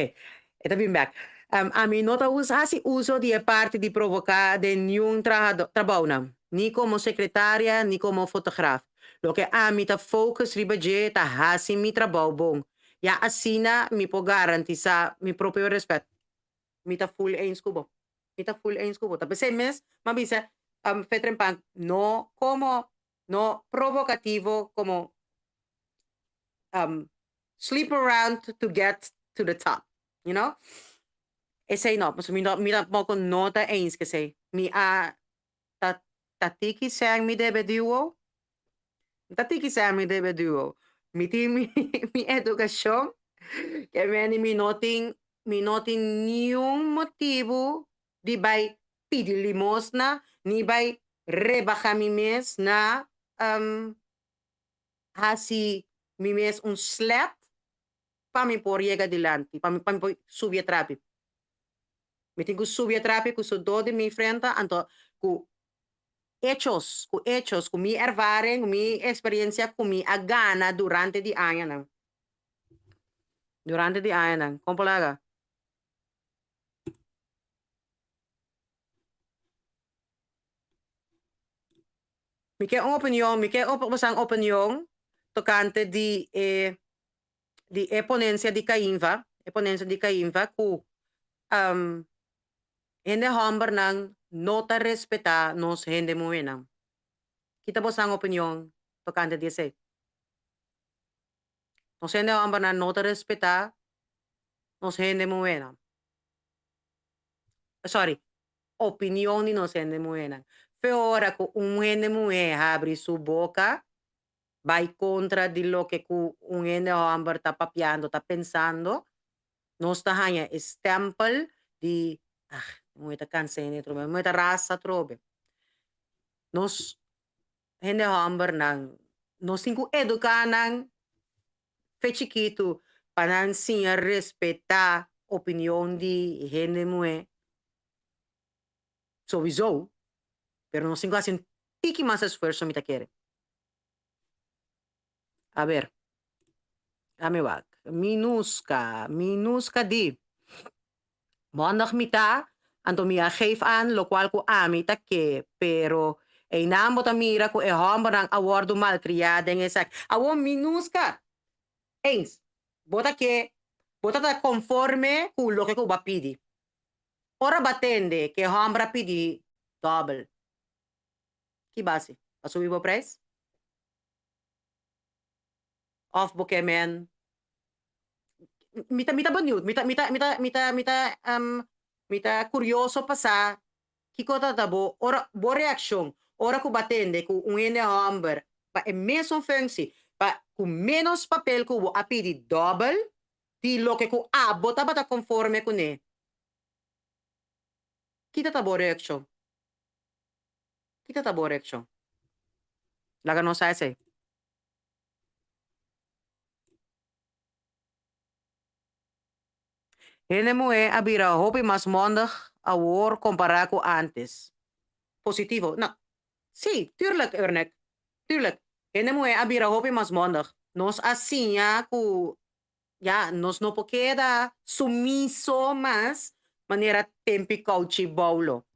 e ta bin bek. Ami no ta usa hasi uso di e parti di provoká den niun trahadó, trabounan, ni komo sekretaria ni komo fotograaf. Loke ami ta focus riba dje ta hasi mi trabou bon. Ya asina mi por garantisá mi propio rèspèt. Mi ta full eens ku bo. Mi ta full eens ku bo. Ta p'esei mes m'a bisa Fetrenpan no komo, no provokativo komo sleep around to get to the top, you know. Esei no, pasobra mi no, mi tampoco no ta eens ku esei. Mi a ta ta tiki sèn mi debe duo, ta tiki sèn mi debe duo. Mi tin mi mi edukashon, ke meni mi no tin mi no tin niun motibu di bai pidi limosna ni bai rebaha mi mes na hasi mi mes un slet pa mi por yega dilanti, pa mi pa mi por subi e trapi. Mi tin ku subi e trapi ku sudor di mi frenta, anto ku hechos, ku hechos, ku mi ervaring, ku mi experiencia ku mi a gana durante di añanan. Durante di añanan. Kon por laga? Mi ke un opinion, mi ke bosan opinion tokante di e di e ponencia di Cainva, e ponencia di Cainva ku hende hòmbernan no ta respetá nos hende muhénan. Ki ta bosan opinion tokante di esei? Nos hende hòmbernan no ta respetá nos hende muhénan. Sorry, opinion di nos hende muhénan. Fe ora ku un hende muhé habri su boka, bai kontra di loke ku un hende hòmber ta papiando, ta pensando, nos ta haña e stèmpel di, ah, e muhé ta kansa hende atrobe, e muhé ta rasa atrobe. Nos hende hòmbernan, nos tin ku eduká nan fe chikitu pa nan siña respetá. opinion di hende muhé souwisou, pero nos tin ku hasi un tiki mas esfuerso mi ta kere. A ber, dame wak. Minuska, Minuska di, Mondag mi ta, anto mi a geef aan lokual ku ami ta ke, pero einan bo ta mira ku e hòmbernan a wòrdu malkriá den esaki. Awor Minuska, eens, bo ta ke, bo ta ta konforme ku loke ku bo a pidi. Ora bo a tende ku e hòmber a pidi dòbel, ki bo a hasi? Bo a subi bo prijs? Of bo ke men mi ta mi ta benieuwd mi ta mi ta mi ta mi ta mi ta mi ta curioso pa sa kiko ta ta bo ora bo reaccion ora ku bo a tende ku un hende homber pa e mesun functie pa ku menos papel ku bo a pidi dobel di loke ku abo tabata conforme kuné ki ta ta bo reaccion ki ta ta bo reaccion laga nos sa esei. Hende muhé a bira hopi mas mondig awor kompará ku ántes. Positivo. No. Sí, tuurlijk, Ernek. Tuurlijk. Hende muhé a bira hopi mas mondig. Nos a siña ku, ya, nos no por keda sumiso mas manera tempi kouchi boulo.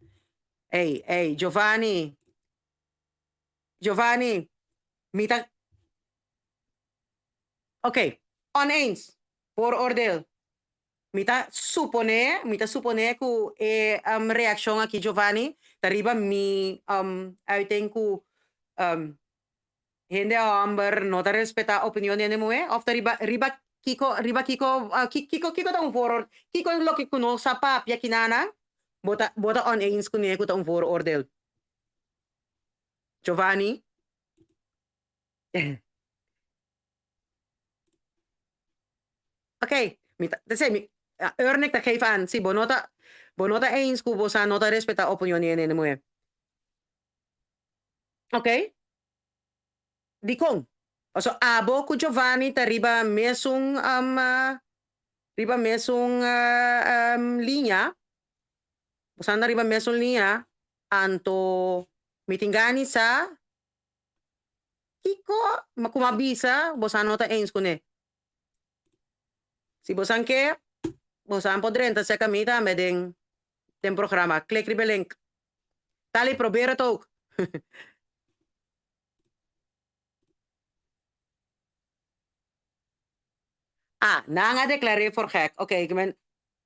Ey, ey, Giovanni. Giovanni, mi ta. Ok, oneens, vooroordeel. Mi ta suponé, mi ta suponé ku e reakshon aki Giovanni ta riba mi uiting ku hende hòmber no ta respetá opinion di hende muhé òf ta riba riba kiko riba kiko kiko kiko ta un vooroordeel kiko loke ku nos a papia kinanan bo ta bo ta oneens kuné ku ta un vooroordeel. Giovanni. Ok, mi ta, t'esei mi, Ernick ta geef aan, si bo no ta, bo no ta eens ku bo sa no ta respetá opinion di hende muhé. Ok, dikon? Paso abo ku Giovanni ta riba mesun, riba mesun liña, bo sa anda riba mesun liña, Anto mi tin gani sa kiko ku m'a bisa bosan no ta eens kuné. Si bosan ke, bosan por drenta serka mi tambe den den programa. Klik riba e link. Tali, probeer het ook. Ah, nan a deklar'é voor gek. Oké, ik men,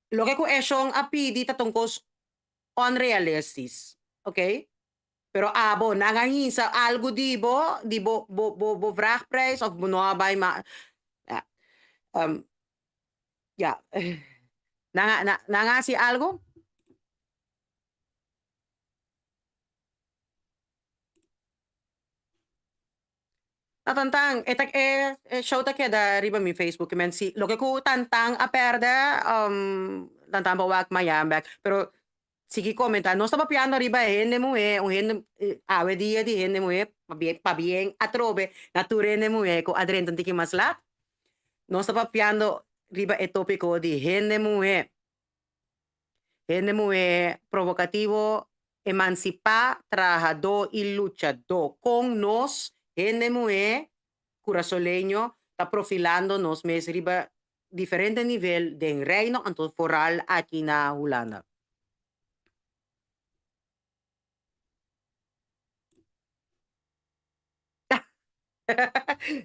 loke ku Eshon a pidi ta ta un kos onrealistisch, ok? Pero abo, nan a hinsa algu di bo, di bo, bo, bo, bo vraagprijs of bo no a bai ma, ja, ja, nan a, nan, nan a hasi algu? Na Tantan, e ta e e show ta keda riba mi Facebook men si loke ku Tantan a pèrdè Tantan por wak mañan bèk pero sigui komentá nos ta papiando riba hende muhé un hende awe dia di hende muhé pabien pabien atrobe na tur hende muhé ku a drenta un tiki mas lat nos ta papiando riba e topiko di hende muhé. Hende muhé provokativo, emansipá, trahadó i luchadó. Kon nos, hende muhé kurasoleño, ta profilando nos mes riba diferente nivel den Reino, anto foral aki na Hulanda?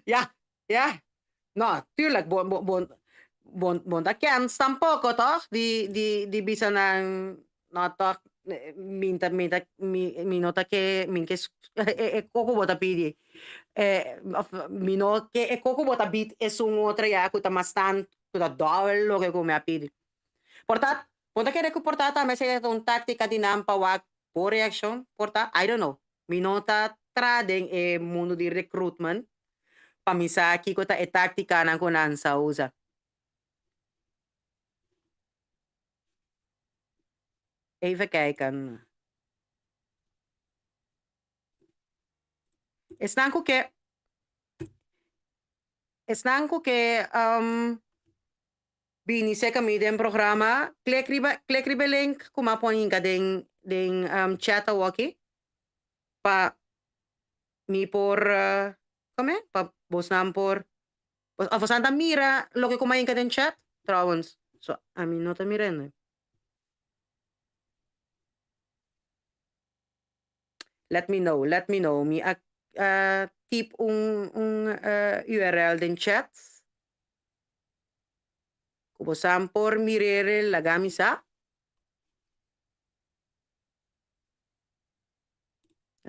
Ja, ja. No, tuurlijk, bo, bo, bo, bo, bo ta kens tampoco, toch? Di, di, di bisa nan, no, toch, mi ta, mi ta, mi, mi no ta ke, mi ke, e, e koko bo ta pidi. E, of, mi no ke e koko bo ta bid esun otro ya ku ta mas tantu, ku ta dòbel loke ku mi a pidi. Por ta, bo ta kere ku por ta tambe esei ta un táktika di nan pa wak bo reakshon, por ta? I don't know. Mi no ta tra den e mundu di recruitment pa mi sa kiko ta e tácticanan ku nan sa usa. Even kijken. Esnan ku ke esnan ku ke. bini serka mi den programa, klik riba klik riba e link ku mi a pon hinka den den chat awoki pa mi por kome pa bosnan por of bosan ta mira loke ku mi a hinka den chat trouwens so ami no ta mirende. Let me know, let me know. Mi a tip un un URL den chat ku bosan por mir'e laga mi sa.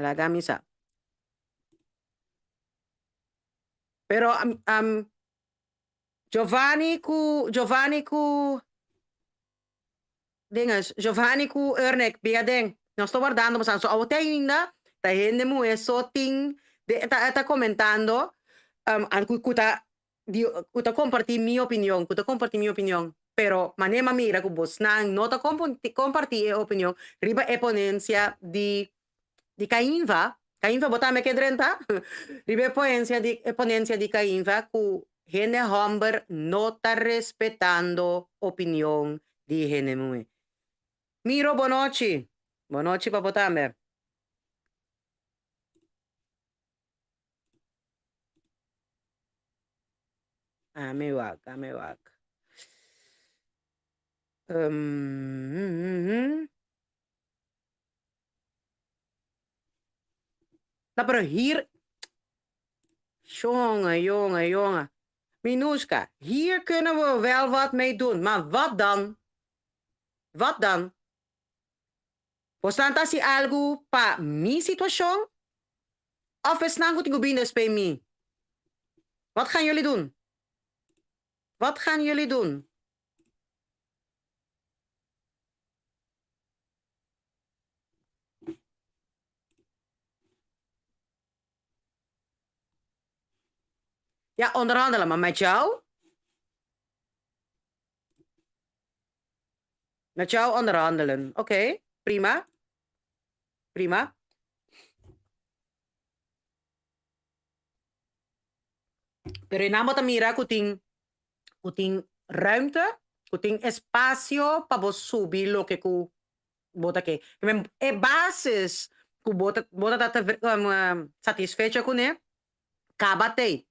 Laga mi sa. Pero Giovanni ku Giovanni ku Dinges, Giovanni ku Ernick, bia den. Nos ta wardando bosan. So awo te ainda ta hende muhe so tin de ta ta komentando ku ku ta di ku ta kompartí mi opinion, ku ta kompartí mi opinion. Pero manera mi a mira ku bosnan no ta kompartí e opinion riba e ponensia di di Cainva, Cainva bo tambe ke drenta? Riba e poensia di e ponensia di Cainva ku hende hòmber no ta respetando opinion di hende muhé. Miro bonochi, bonochi pa bo tambe. Ame wak, ame wak. Um, No, pero hier. Jongen, jongen, jongen. Minuska, hier kunnen we wel wat mee doen. Maar wat dan? Wat dan? Bosnan ta hasi algu pa mi situashon? Of esnan ku tin ku bini despues mi? Wat gaan jullie doen? Wat gaan jullie doen? Ja, onderhandelen, maar met jou? Met jou onderhandelen. Oké, prima. Prima. Pero e nan bo ta mira ku tin ku tin ruimte, ku tin espasio pa bo subi loke ku bo ta ke. E basis ku bo ta bo ta ta satisfecho kuné kaba t'ei.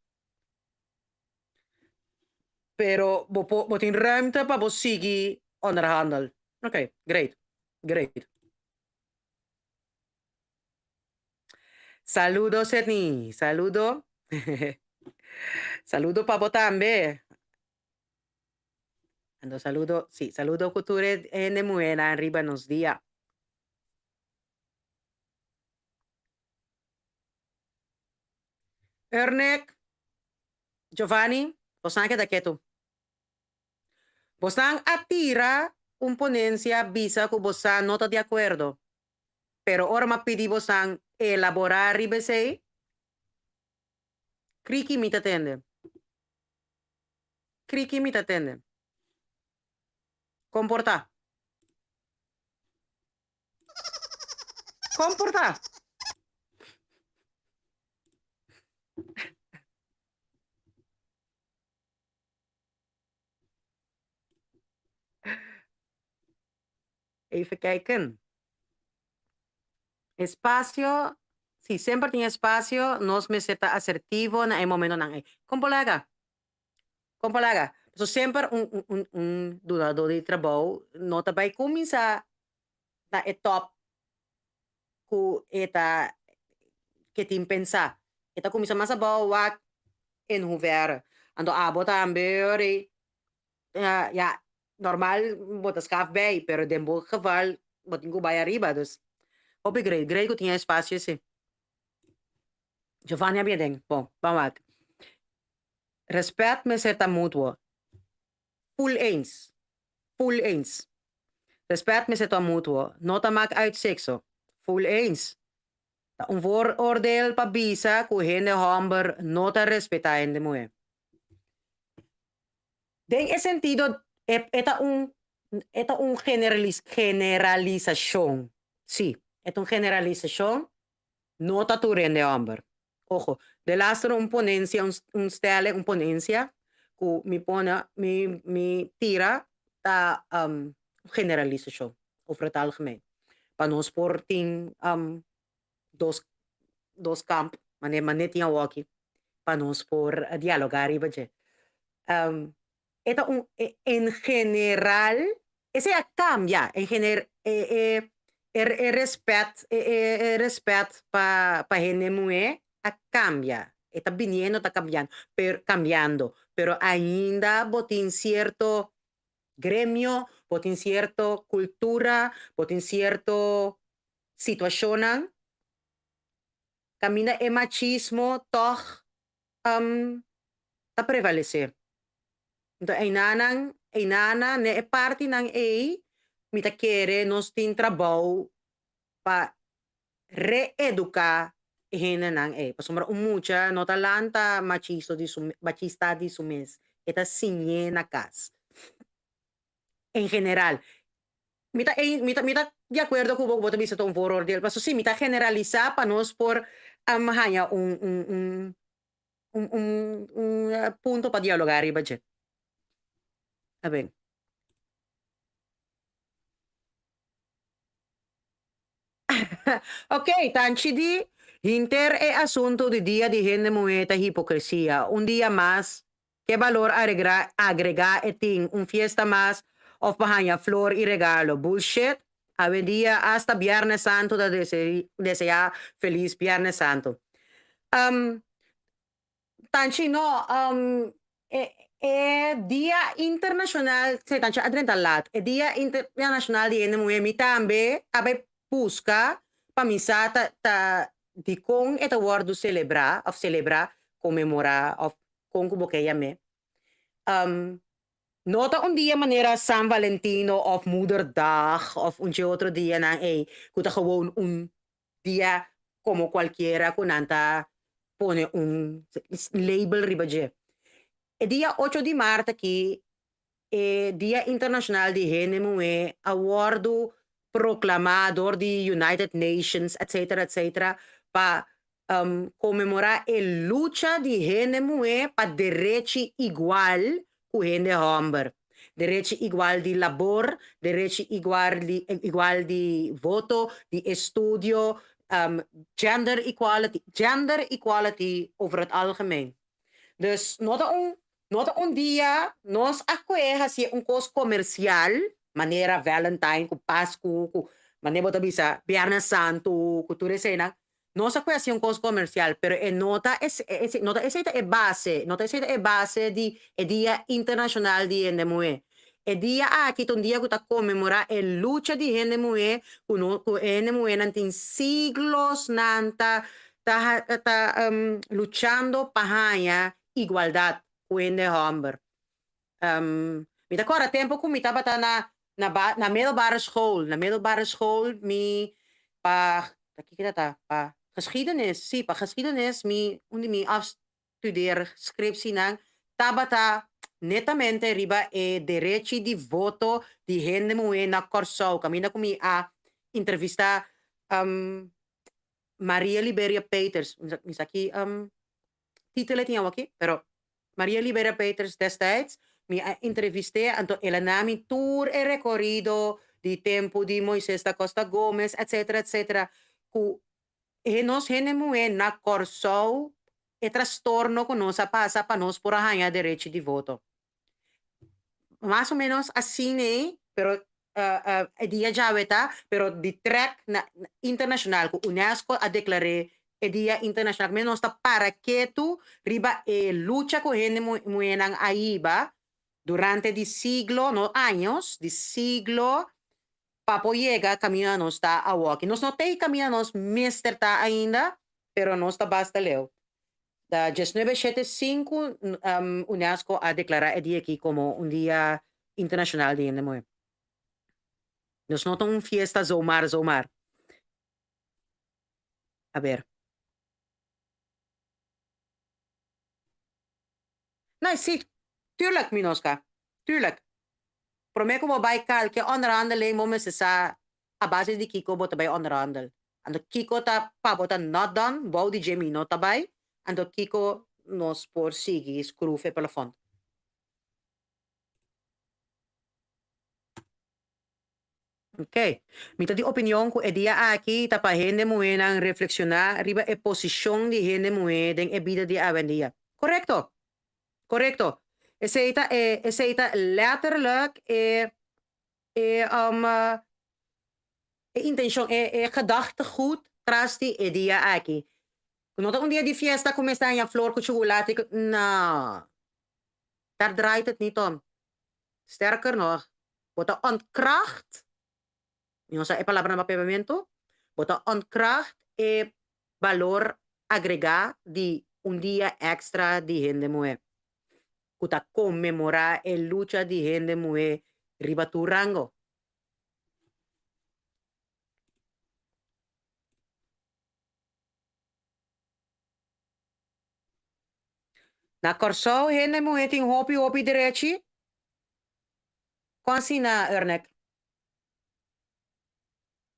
Pero bo por bo tin ruimte pa bo sigui onderhandel. Oké, great, great. Saludo Sedney, saludo. Saludo pa bo tambe. Ando saludo, sí, saludo ku tur e hende muhénan riba nos dia. Ernick, Giovanni, bosnan keda ketu. Bosnan a tira un ponencia bisa ku bosa no ta di akuerdo. Pero ora m'a pidi bosan elaborá riba esei, kriki mi ta tende. Kriki mi ta tende. Komportá. Komportá. Even kijken. Espacio, si semper tin espacio, nos mester ta asertivo na e momentonan ei. Kon por laga? Kon por laga? Pasobra semper un un un un dunadó di trabou no ta bai kuminsá na e tòp ku e ta ke tin pensá. E ta kuminsá mas abou wak en hoeverre. Anto abo tambe ora ei Ya, normal bo ta skaf bij, pero den bo geval bo tin ku bai ariba, dus hopi grei, grei ku tin e espacio ese. Giovanni a bia den, bon, ban wak. Respet mester ta mutuo. Full eens, full eens. Respet mester ta mutuo, no ta mak uit sekso. Full eens. Ta un vooroordeel pa bisa ku hende hòmber no ta respetá hende muhé. Den e sentido e ta un e ta un generalisashon, sí, e ta un generalisashon, no ta tur hende hòmber. Ojo, delaster un ponensia, un stelling, un ponensia. ku mi pone mi mi tira ta un generalisashon over het algemeen. Pa nos por tin dos dos kamp manera manera tin awoki pa nos por dialogá riba dje. E ta un en general esei a cambia en gener e e e respet e e respet pa pa hende muhé a cambia e ta biniendo ta cambiando pero cambiando pero ainda bo tin cierto gremio bo tin cierto cultura bo tin cierto situacionnan caminda e machismo tog ta prevalesé. Enton einanan, einana, ne e partinan ei mi ta kere nos tin trabou pa reeduká e hendenan ei. Pasobra un mucha no ta lanta machisto di su machista di su mes, e ta siñ'é na kas. En general. Mi ta mi ta mi ta di akuerdo ku bo ku bo ta bisa ta un vooroordeel, pasobra si mi ta generalisá pa nos por haña un un un un un un punto pa dialogá riba dje. A ber. Ok, tanchi di hinter e asuntu di Dia di Hende Muhé ta hipokresia. Un dia mas Ke balor aregra agregá e tin? Un fiesta mas of pa haña flor i regalo? Bullshit! Awendia asta Biernes Santu ta deseá felis Biernes Santu. Um, tanchi no, um, e e dia internashonal, sí, tanchi a drenta lat, e dia internashonal di hende muhé mi tambe a bai buska pa mi sa ta ta dikon e ta wòrdu selebrá òf selebrá, konmemorá òf kon ku bo ke yam'é. No ta un dia manera San Valentino òf Moederdag òf un dje otro dianan ei ku ta gewoon un dia komo kualkiera ku nan ta pone un label riba dje. E dia ocho di mart aki e Dia Internashonal di Hende Muhé a wòrdu proklamá dor di United Nations etcetera etcetera pa konmemorá e lucha di hende muhé pa derechi igual ku hende hòmber, derechi igual di labor, derechi igual di igual di voto, di estudio, gender equality, gender equality over het algemeen. Dus no ta un no ta un dia nos a koe hasié un kos komersial manera Valentine ku Pasku ku manera bo ta bisa Biernes Santu ku tur eseinan. Nos a koe hasié un kos komersial pero e no ta es no ta esei ta e base no ta esei ta e base di e dia internashonal di hende muhé. E dia aki ta un dia ku ta konmemorá e lucha di hende muhé ku no ku e hende muhénan tin siglos nan ta ta ta luchando pa haña igualdat ku hende hòmber. Mi ta kòrda tempu ku mi tabata na na ba na middelbare school, na middelbare school mi pa ta kiko ta ta pa geschiedenis, si pa geschiedenis mi un di mi afstudeerscriptienan tabata netamente riba e derechi di voto di hende muhé na Kòrsou kaminda ku mi a entrevistá Maria Liberia Peters, mi sa ki título e tin awor aki, pero Maria Liberia Peters destijds mi a entrevist'é, anto el a na mi tur e rekorido di tempu di Moises da Costa Gomez, etcetera, etcetera, ku e nos hende muhé na Kòrsou e trastorno ku nos a pasa pa nos por a haña derechi di voto. Mas o menos asina ei, pero e dia djawe ta, pero di trek na internashonal ku UNESCO a deklar'é e dia internashonal, ku nos ta para ketu riba e lucha ku hende muhénan a hiba durante di siglo, no años, di siglo pa por yega kaminda nos ta awoki. Nos no ta e kaminda nos mester ta ainda, pero nos ta basta leu. Ta diesnuebe shete sinku UNESCO a deklará e dia aki komo un dia internashonal di hende muhé. Nos no ta un fiesta zomaar zomaar. A ber. Nee, sí, tuurlijk Minoska, tuurlijk. Promé ku bo bai kalke onderhandeling bo mester sa a base di kiko bo ta bai onderhandel. Anto kiko ta pa bo ta not done, bou di dje mi no ta bai, anto kiko nos por sigui scruf e plafond. Oké. Mi ta di opinion ku e dia aki ta pa hende muhénan reflekshoná riba e posishon di hende muhé den e bida di awendia. Korekto. Korekto. Esei ta e, esei ta letterlijk e, e, e intenshon, e, e gedachtegoed tras di e dia aki. Ku no ta un dia di fiesta ku mester haña flor ku chukulati ku, no. Daar draait het niet om. Sterker nog, bo ta ontkracht, mi no sa e palabra na papiamentu, bo ta ontkracht e balor agregá di un dia èkstra di hende muhé, ku ta konmemorá e lucha di hende muhé riba tur rango. Na Kòrsou hende muhé tin hopi hopi derechi? Kon asina, Ernek?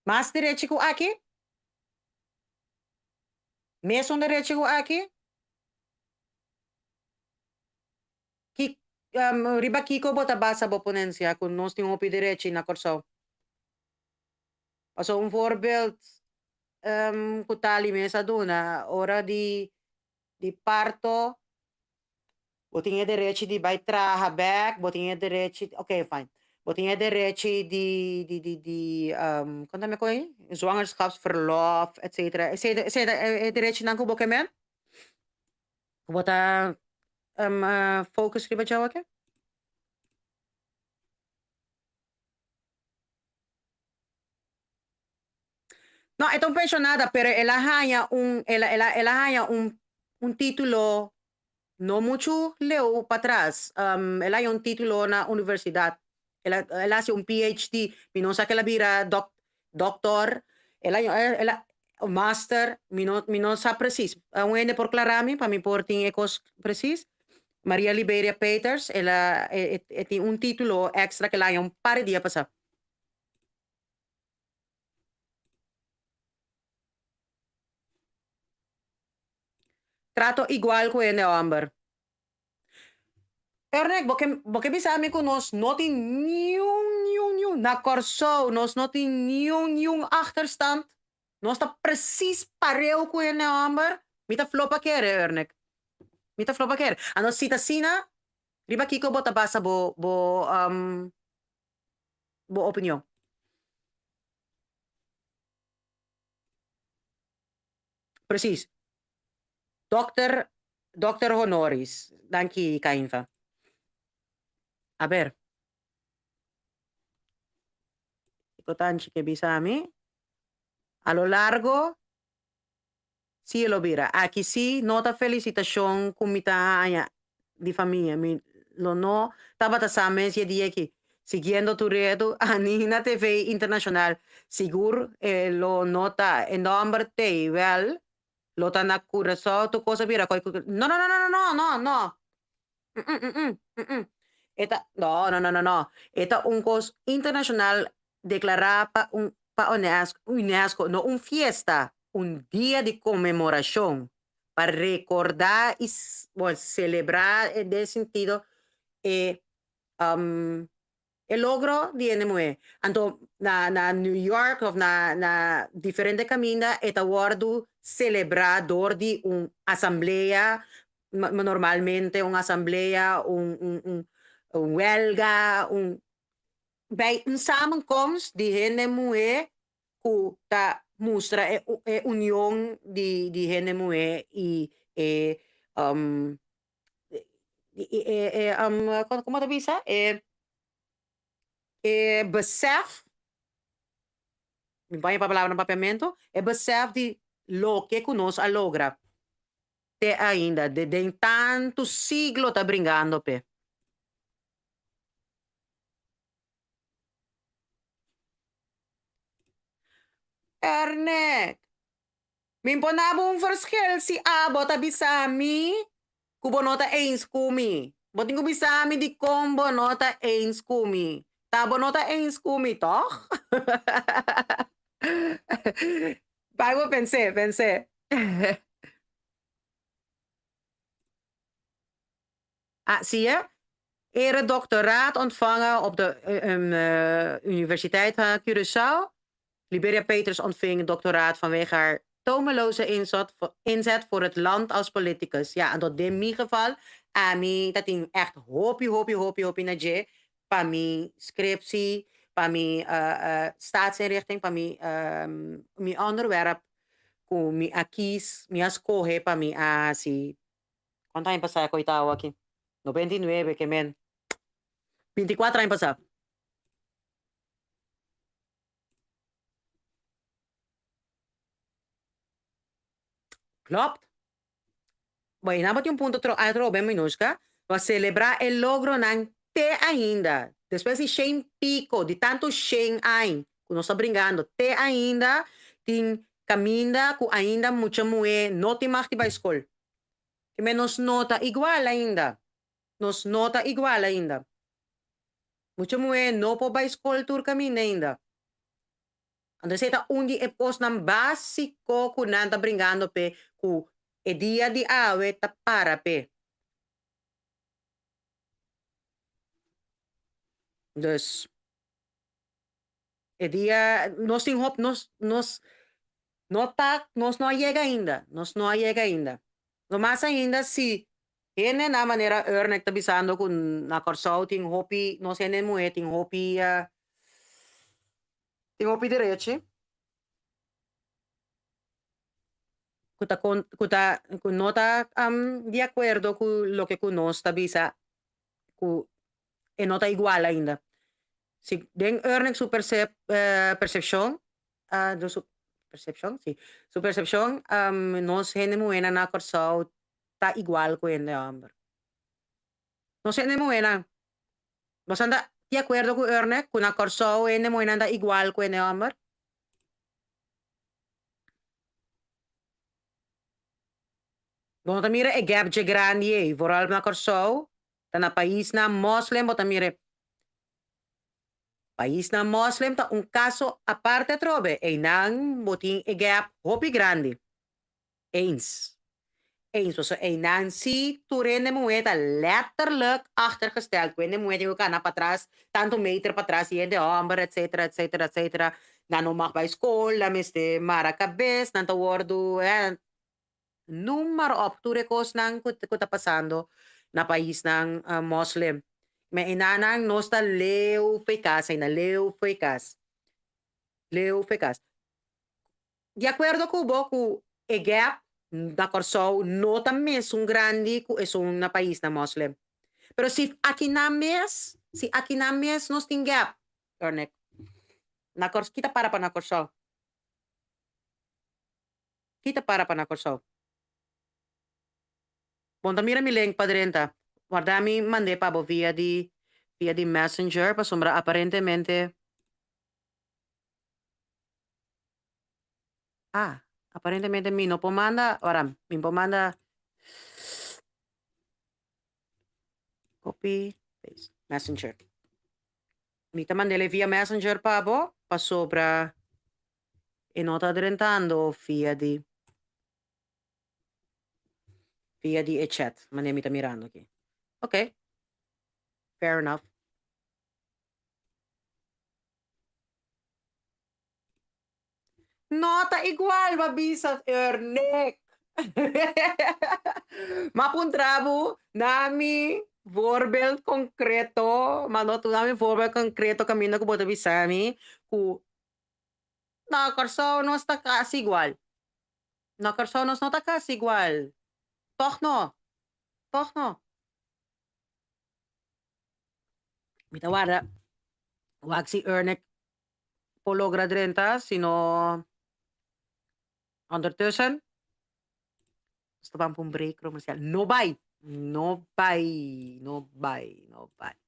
Mas derechi ku aki? Mesun derechi ku aki? Ki, riba kiko bo ta basa bo ponensia ku nos tin hopi derechi na Kòrsou? Pasobra un voorbeeld ku Tali mes a duna, ora di di parto bo tin e derechi di bai traha bek, bo tin e derechi, oké fine, bo tin e derechi di di di di kon ta mi koe zwangerschapsverlof etcetera, esei ta esei ta e derechinan ku bo ke men? Ku bo ta focus riba dje awor? No, e ta un pensionada, pero el a haña un, el a, el a, el a haña un, un título no muchu leu patras. Um, el a haña un título na universidad. El a, el a hasi un PhD. Mi no sa ke el a bira doc, doctor. El a, el a, master. Mi no, mi no sa precies. Un hende por klara mi pa mi por tin e kos precies. Maria Liberia Peters, el a, e, e, e tin un título extra ke el a haña un par di dia pasá. Trato igual ku hende hòmber. Ernek, bo ke bo ke bisa mi ku nos no tin niun niun niun na Kòrsou nos no tin niun niun achterstand? Nos ta presis pareu ku hende hòmber? Mi ta flopa kere, Ernek. Mi ta flopa kere. Anto si ta asina, riba kiko bo ta basa bo bo bo opinion. Precies. Dokter, dokter honoris. Danki, Cainfa. A ber. Kiko tanchi ke bisa mi? A lo largo, si e lo bira. Aki si no ta felicitacion cu mi ta haña di famia. Mi lo no tabata sa mes e dia aki. Siguiendo tu reto, Anina TV Internacional, sigur e lo no ta. E nomber t'ey, wel, lo ta na Curaçao tur cos a bira coy cu. No, no, no, no, no, no, no. Mm, mm, mm. E ta, no, no, no, no, no. E ta un cos internacional declara pa un pa UNESCO, UNESCO, no un fiesta, un dia di conmemoracion pa recorda y bueno, celebra den sentido e e logro di hende muhé. Anto na na New York of na na diferente kaminda e ta wòrdu selebrá dor di un asamblea, normalmente un asamblea, un un un un wèlga, un bij un samenkomst di hende muhé ku ta mustra e e union di di hende muhé i e e como ta bisa e e besef mi baña pa palabra na papiamento e besef di loke ku nos a logra te ainda de den tantu siglo ta bringando p'e. Ernek. Mi por na bo un verschil si abo ta bisa mi ku bo no ta eens ku mi. Bo tin ku bisa mi dikon bo no ta eens ku mi. Ta bo no ta eens ku mi, tòg? Bai bo pens'é, pens'é. Ah, si e? Eredoctoraat ontvangen op de Universiteit van Curaçao. Liberia Peters ontving doctoraat vanwege haar tomeloze inzet voor het land als politicus. Ja, anto den mi geval, ami ta tin echt hopi, hopi, hopi, hopi na dje pa mi scriptie, pa mi staatsinrichting, pa mi mi onderwerp ku mi a kies, mi a skohe pa mi a hasi. Kuantu aña pasá e koitao aki? 99, ke men. 24 aña pasá. Klopt. Bueno, nan tin un punto tro atrobe Minushka, pa selebrá e logronan te ainda. Despues di shen piko, di tantu shen añ ku nos ta bringando, te ainda tin kaminda ku ainda mucha muhé no tin mag di bai skol. Kimen nos no ta igual ainda. Nos no ta igual ainda. Mucha muhé no por bai skol tur kaminda ainda. Anto esei ta un di e kosnan básiko ku nan ta bringando p'e ku e dia di awe ta para p'e. Dus e dia nos tin hop nos nos no ta nos no a yega ainda nos no a yega ainda. Lo mas ainda si hende na manera Ernek ta bisando ku na Kòrsou tin hopi nos hende muhé tin hopi tin hopi derechi ku ta kon ku ta ku no ta di akuerdo ku loke ku nos ta bisa ku e no ta igual ainda. Si den Ernek su persep persepshon su persepshon si su persepshon nos hende muhénan na Kòrsou ta igual ku hende hòmber. Nos hende muhénan Boso ta di akuerdo ku Erne ku na Kòrsou hende muhénan ta igual ku hende hòmber? Bo no ta mira e gap dje grandi ei, vooral na Kòrsou, ta na paisnan mòslem bo ta mira e. Paisnan mòslem ta un kaso aparte atrobe, einan bo tin e gap hopi grandi. Eens. Eens, pasobra einan si tur hende muhé ta letterlijk achtergesteld, ku hende muhé tin ku kana patras, tantu meter patras di hende hòmber, etcetera, etcetera, etcetera. Nan no mag bai skol, nan mester mara kabes, nan ta wòrdu, noem maar op, tur e kosnan ku ku ta pasando na paisnan mòslem. Ma enanan nos ta leu fo'i kas, aina leu fo'i kas, leu fo'i kas. Di akuerdo ku bo ku e gap na Kòrsou no ta mesun grandi ku esun na paisnan mòslem. Pero si akinan mes, si akinan mes nos tin gap, Ernick, na Kòrsou, kita para pa na Kòrsou? Kita para pa na Kòrsou? Bon ta mira mi link pa drenta. Warda mi mand'é pa bo via di via di messenger pasobra aparentemente. Ah, aparentemente mi no por manda, ora, mi por manda copy, paste, messenger. Mi ta mandele via messenger pa bo, pasobra e no ta drentando via di via di e chat, manera mi ta mirando aki. Ok, fair enough. No ta igual, bo a bisa Ernick. M'a puntra bo na mi voorbeeld concreto, ma no na mi voorbeeld concreto caminda cu bo ta bisa mi cu na Kòrsou nos ta casi igual. Na Kòrsou nos no ta casi igual. Tog no. Tog no. Mi ta warda wak si Ernick por logra drenta, si no ondertussen nos ta ban pa un break comercial. No bai, no bai, no bai, no bai.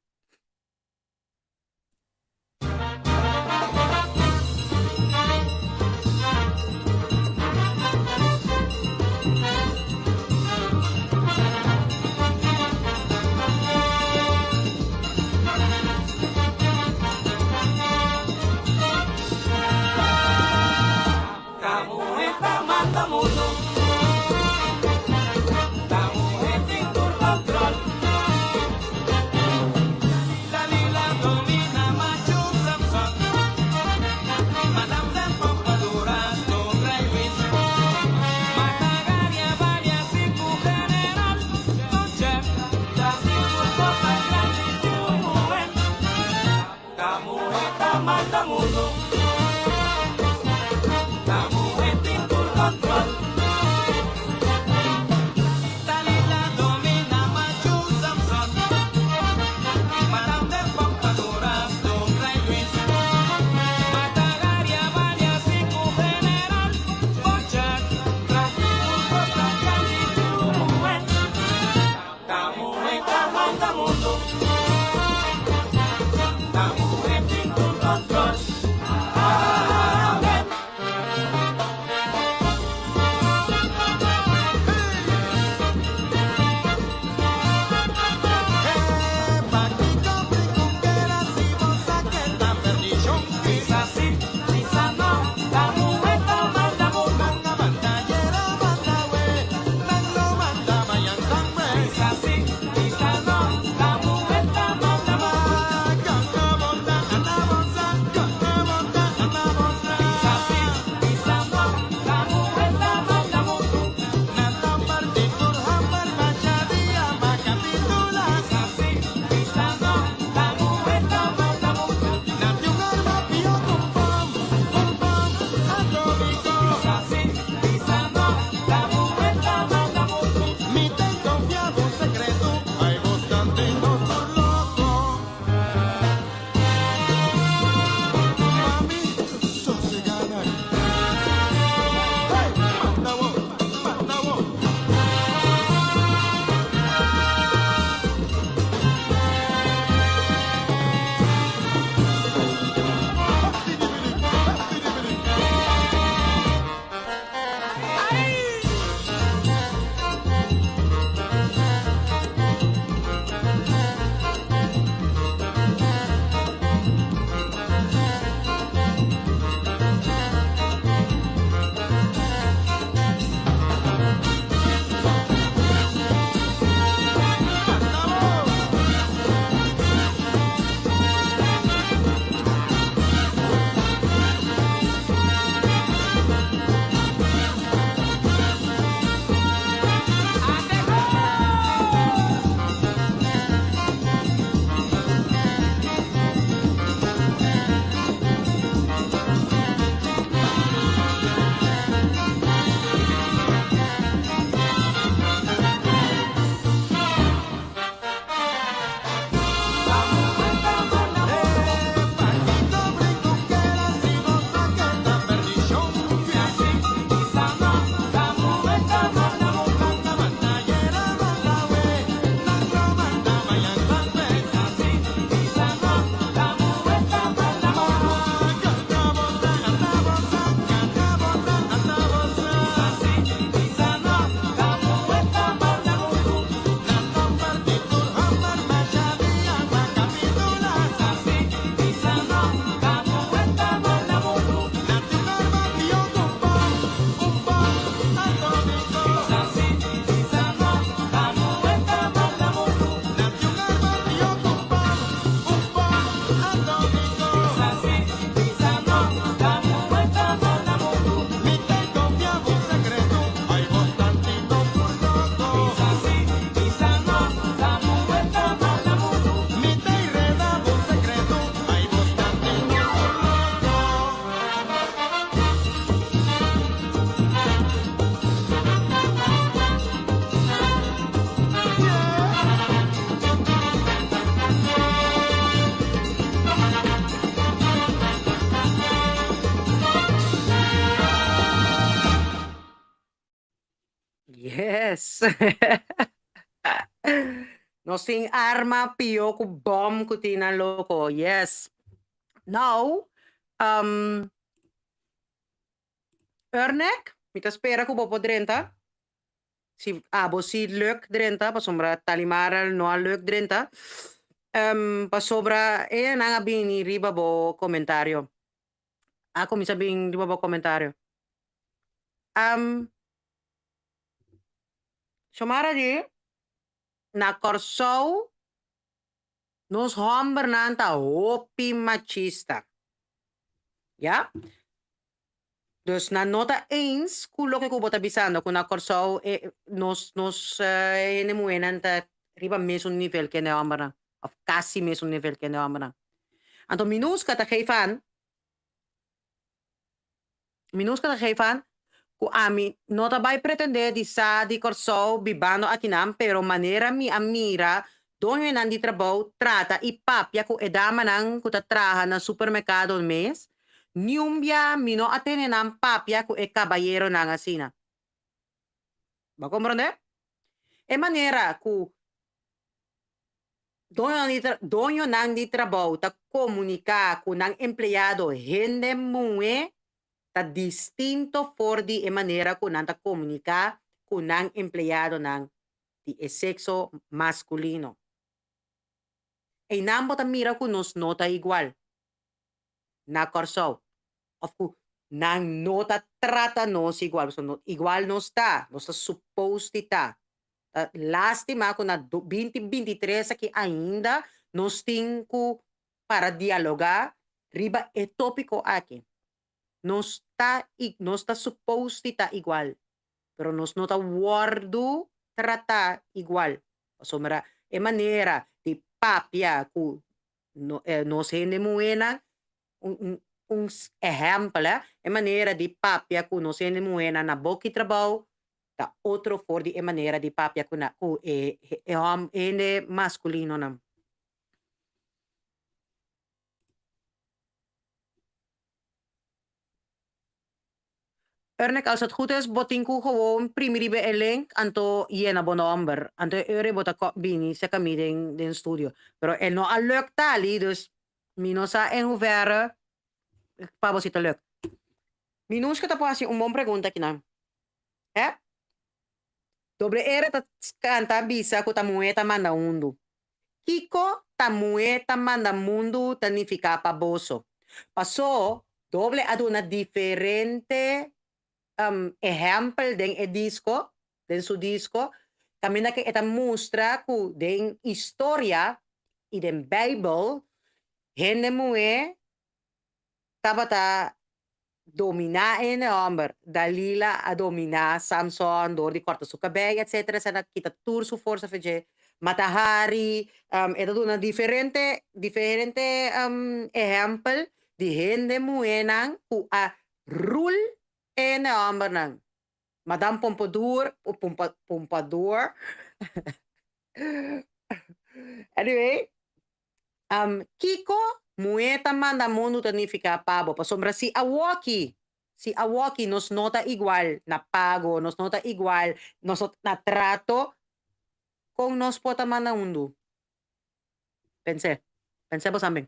Yes. Nos tin arma pio ku bom ku tin nan loko. Yes. Nou, um, Ernek, mi ta spera ku bo por drenta. Si abo si luk drenta, pasobra Talimara no a luk drenta. Um, pasobra e nan a bini riba bo komentario. A kuminsá bin riba bo komentario. Um, Xiomara di, na Kòrsou nos hòmbernan ta hopi machista. Ya? Dus nan no ta eens ku loke ku bo ta bisando ku na Kòrsou e nos nos hende muhénan ta riba mesun nivel ku hende hòmbernan òf kasi mesun nivel ku hende hòmbernan. Anto Minuska ta geef aan Minuska ta geef aan. Ku ami no ta bai pretendé di sa di Kòrsou bibando akinan pero manera mi a mira doñonan di trabou trata i papia ku e damanan ku ta traha na supermerkado mes, niun bia mi no a tene nan papia ku e kabayeronan asina. Bo a komprondé? E manera ku doñonan di trabou ta komuniká ku nan empleado hende muhé ta distinto for di e manera ku nan ta komuniká ku nan empleadonan di e sekso maskulino. Einan bo ta mira ku nos no ta igual na Kòrsou òf ku nan no ta trata nos igual pasobra no igual nos ta, nos ta supos di ta. Ta lástima ku na binti 23 aki ainda nos tin ku para dialogá riba e tópiko aki. Nos ta i nos ta supos di ta igual, pero nos no ta wòrdu tratá igual. Pasobra e manera di papia ku nos hende muhénan, un un ehèmpel, e manera di papia ku nos hende muhénan na boki trabou ta otro for di e manera di papia ku ku e hende maskulinonan. Ernek, als het goed is, bo tin ku gewoon primi riba e link anto yena bo nomber. Anto e ora bo ta bini serka mi den den studio. Pero e no a luk tali, dus mi no sa en hoeverre pa bo si ta luk. Minushka ta por hasi un bon pregunta kinan. Hè? Doble R ta kanta bisa ku ta muhé ta manda hundu. Kiko ta muhé ta manda mundu ta nifiká pa boso? Pasó Doble a duna diferente ehèmpel den e disko, den su disko, kaminda ku e ta mustra ku den historia i den Beibel hende muhé tabata dominá e hende hòmber. Dalila a dominá Samson dor di kòrta su kabei etcetera etcetera kita tur su forsa for dje. Mata Hari, e ta duna diferente diferente ehèmpel di hende muhénan ku a rul e hende hòmbernan. Madame Pompadour, Pompadour, anyway, Kiko muhé ta manda mundu ta nifiká pa bo? Pasobra si awoki, si awoki nos no ta igual na pago, nos no ta igual, nos no na trato, kon nos por ta manda mundu? Pens'é. Pens'é bo samben.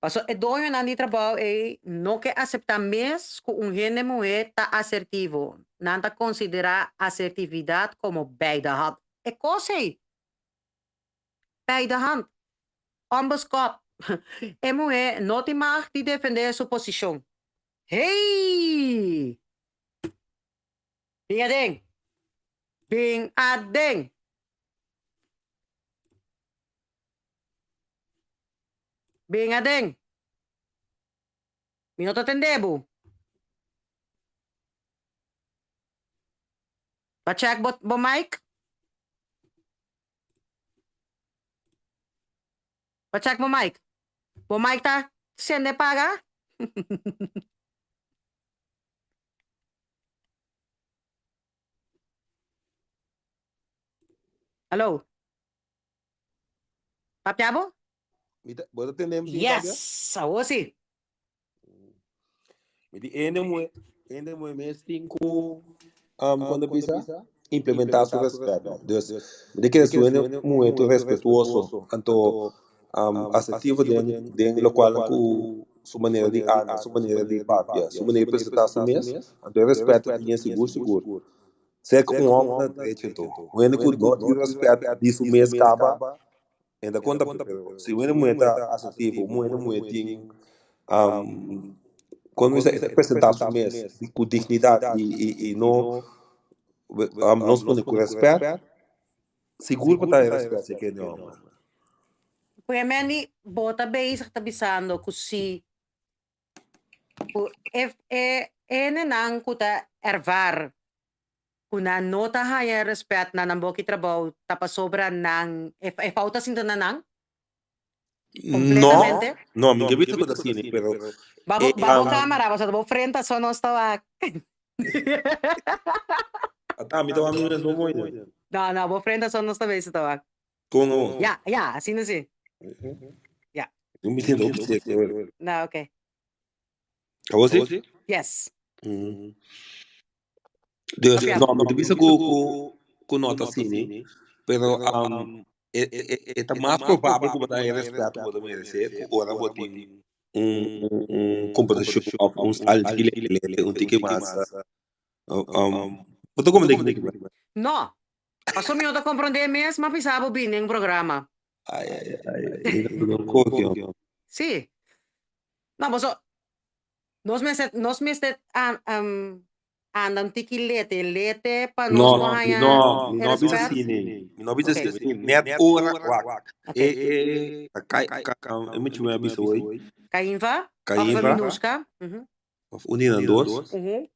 Paso e doñonan di trabou ei no ke aseptá mes ku un hende muhé ta asertivo. Nan ta konsiderá asertividat komo bijdehand. E kos ei! Bijdehand. Onbeskòp. E muhé no tin mag di defendé su posishon. Hey! Bin aden! Bin aden! Bin aden. Mi no ta tende bo. Ba check bo, bo mic. Ba check bo mic. Bo mic ta sende paga? Hallo. Papia bo? Mi ta, bo ta tende mi papia? Yes, awor si. Mi di ende mue, ende mue mes tin ku um, cuando bisa implementar su respeto. Dus, mi di kere su ende mue tu respetuoso, anto um, asertivo den den locual ku su manera di anda, su manera di papia, su manera di presenta su mes, anto e respeto tin sigur sigur. Serka un hòmber na drechi anto, un hende ku no tin rèspèt di su mes kaba, e ta konta pero si un hende muhé ta asertivo, un hende muhé tin kon mi bisa e ta presentá su mes ku dignidat i no nos pone ku rèspèt, sigur por ta e rèspèt serka e hòmber. Pues Mandy, bo ta bezig ta bisando ku si Ku e e hendenan ku ta ervar Ku nan no ta haña e rèspèt na nan boki trabou ta pasobra nan e fouta sinta na nan? No, Completamente? no, mi ke bisa ku ta asina, pero Ba bo e ba bo camera pasobra bo frenta so nos ta wak. Ata mi ta wak mi mes bo mooi ne. No, no, bo frenta so nos ta bisa ta wak. Kon awor? Ya, ya, asina si. Ya. Mi sinta hopi sexy awor. No, okay. Awor si? Yes. Dus, Papia. no, mi ta bisa ku ku ku no ta asina, pero e e e ta mas probabel ku bo ta haña rèspèt ku bo ta meresé ku ora bo tin un un un komportashon òf un style diferente, un tiki mas bo ta komprendé kiko mi ta bisa? No. Pasobra mi no ta komprendé mes, m'a bisa bo bini den programa. Ai ai ai, mi ta duna un koki. Sí. No, paso nos mester nos mester anda un tiki lete lete pa nos No, por haña no, mi e no bisa respet. asina, mi no bisa Ok. asina. Net ora wak. Ok. E e a kai ka e mucha mi a bisa hoy. Kainva of Kainva. Minushka. Mhm. Of un di nan dos. Mhm.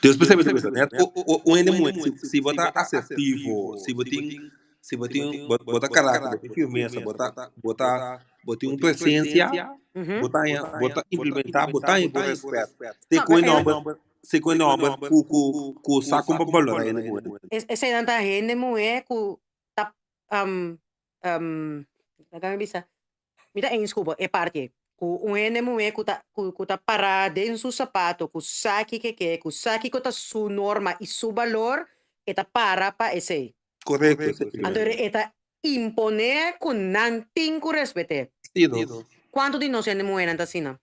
Dios por esei bisa net un hende muhé si si bo ta asertivo si bo tin si bo tin bo ta karakter bo tin firmesa bo ta bo ta bo tin un presensia bo ta haña bo ta implementá bo ta haña bo rèspèt si ku e nòmber si ku e nòmber ku ku ku sa kon pa balorá hende muhé. Eseinan ta hende muhé ku ta laga mi bisa Mi ta eens ku bo e parti ei. Ku un hende muhé ku ta ku ta pará den su sapato, ku sa kiko e ke, ku sa kiko ta su norma i su balor, e ta para pa esei. Korekto, esei. Anto e ta imponé ku nan tin ku respet'é. Sí, no. Kuantu di nos hende muhénan ta asina?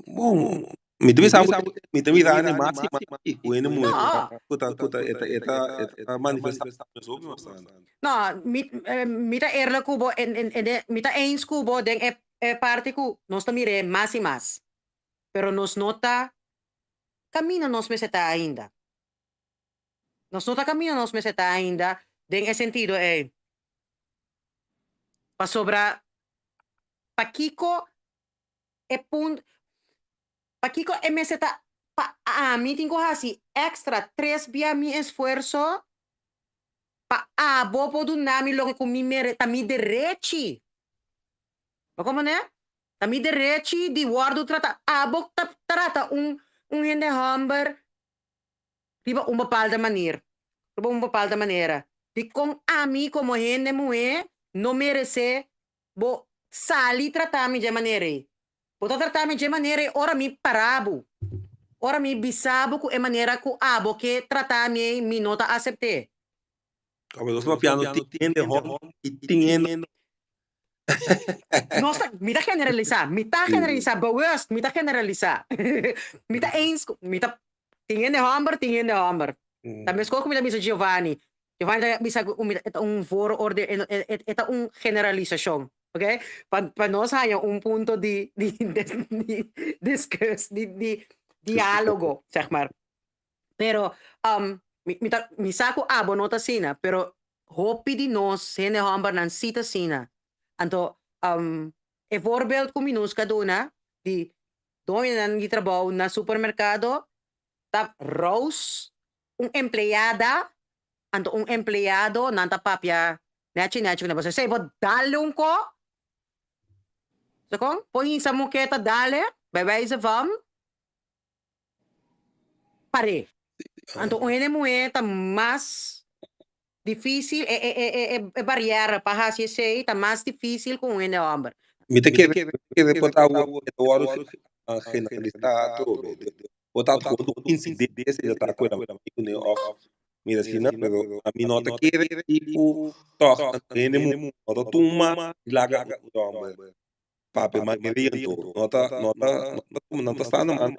Bon, mi ta bisa bo, mi ta mira ane mas i mas i ku hende muhé No. ku ta ku ta e ta e ta e ta manifestá mes hopi bastante. No, mi mi ta eerlijk ku bo en en en mi ta eens ku bo den e e parti ku nos ta mir'é mas i mas, pero nos no ta kaminda nos mester ta ainda. Nos no ta kaminda nos mester ta ainda den e sentido ei. Pasobra pakiko e punt pakiko e mester ta pa ami tin ku hasi extra tres bia mi esfuerso pa abo por duna mi loke ku mi mere ta mi derechi. Bo komprende? Ta mi derechi di wòrdu trata abo ta trata un un hende hòmber riba un bepaalde manier, riba un bepaalde manera. Dikon ami komo hende muhé no meresé bo sali trata mi dje manera ei? Bo ta trata mi dje manera ei ora mi para bo, ora mi bisa bo ku e manera ku abo ke trata mi ei mi no ta asept'é. Kaba nos papiando tin hende hòmber i tin hende. Nos ta, mi ta generalisá, mi ta generalisá, bewust mi ta generalisá. Mi ta eens ku, mi ta, tin hende hòmber, tin hende hòmber. Ta meskos ku mi ta bisa Giovanni. Giovanni ta bisa ku mi ta un vooroordeel, e ta un generalisashon, oke? Pa pa nos haña un punto di di di diskus di di diálogo, zeg maar. Pero mi mi ta mi sa ku abo no ta asina, pero hopi di nos hende hòmbernan sí ta asina. Anto e voorbeeld ku Minusca duna di doñonan di trabou na supermerkado ta Rose, un empleada, anto un empleado nan ta papia nechi nechi ku nan pasobra esei bo dal un ko, sa kon? Por hinsa moketa dal e, bij wijze van. Par'é. Anto un hende muhé ta mas difísil, e e e e e bariera pa hasi esei ta mas difísil ku un hende hòmber. Mi ta kere kere por ta e ta wòrdu generalisá atrobe. Por ta gewoon un insidente si ta ku el òf mira asina, pero ami no ta kere si ku tòg un hende muhé no ta tuma i laga un hòmber Papia mayoria anto no ta no ta no ta tuma nan ta sta na man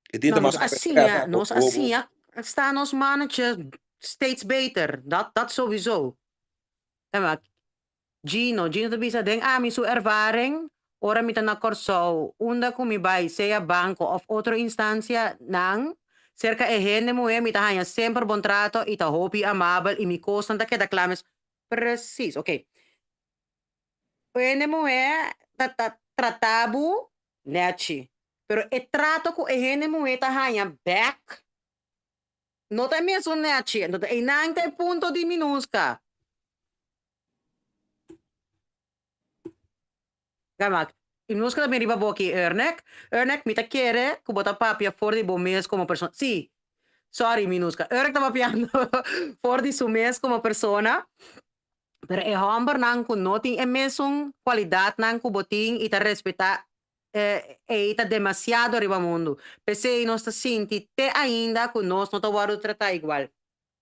e tin No, ta nos mas a siña, nos a siña sta nos mannetje steeds beter. Dat, dat sowieso. Ja, maar Gino, Gino ta bisa den ami su ervaring, ora mi ta na Kòrsou, unda ku mi bai, sea banko òf otro instansia nan, serka e hende muhé mi ta haña semper bon trato i ta hopi amabel i mi kosnan ta keda kla mes. Precies, oké. Hende muhé ta ta trata bo. Nèchi. Pero e trato ku e hende muhé ta haña bèk no ta e mesun nèchi. Entonces einan ta e punto di Minuska. Gamak, i Minuska ta bin riba bo aki, Ernek. Ernek, mi ta kere ku bo ta papia for di bo mes komo persona. Sí, sorry Minuska. Ernek ta papiando for di su mes komo persona. Pero e hòmbernan ku no tin e mesun kualidatnan ku bo tin i ta respetá ei ta demasiado riba mundu. P'esei nos ta sinti te ainda ku nos no ta wòrdu tratá igual.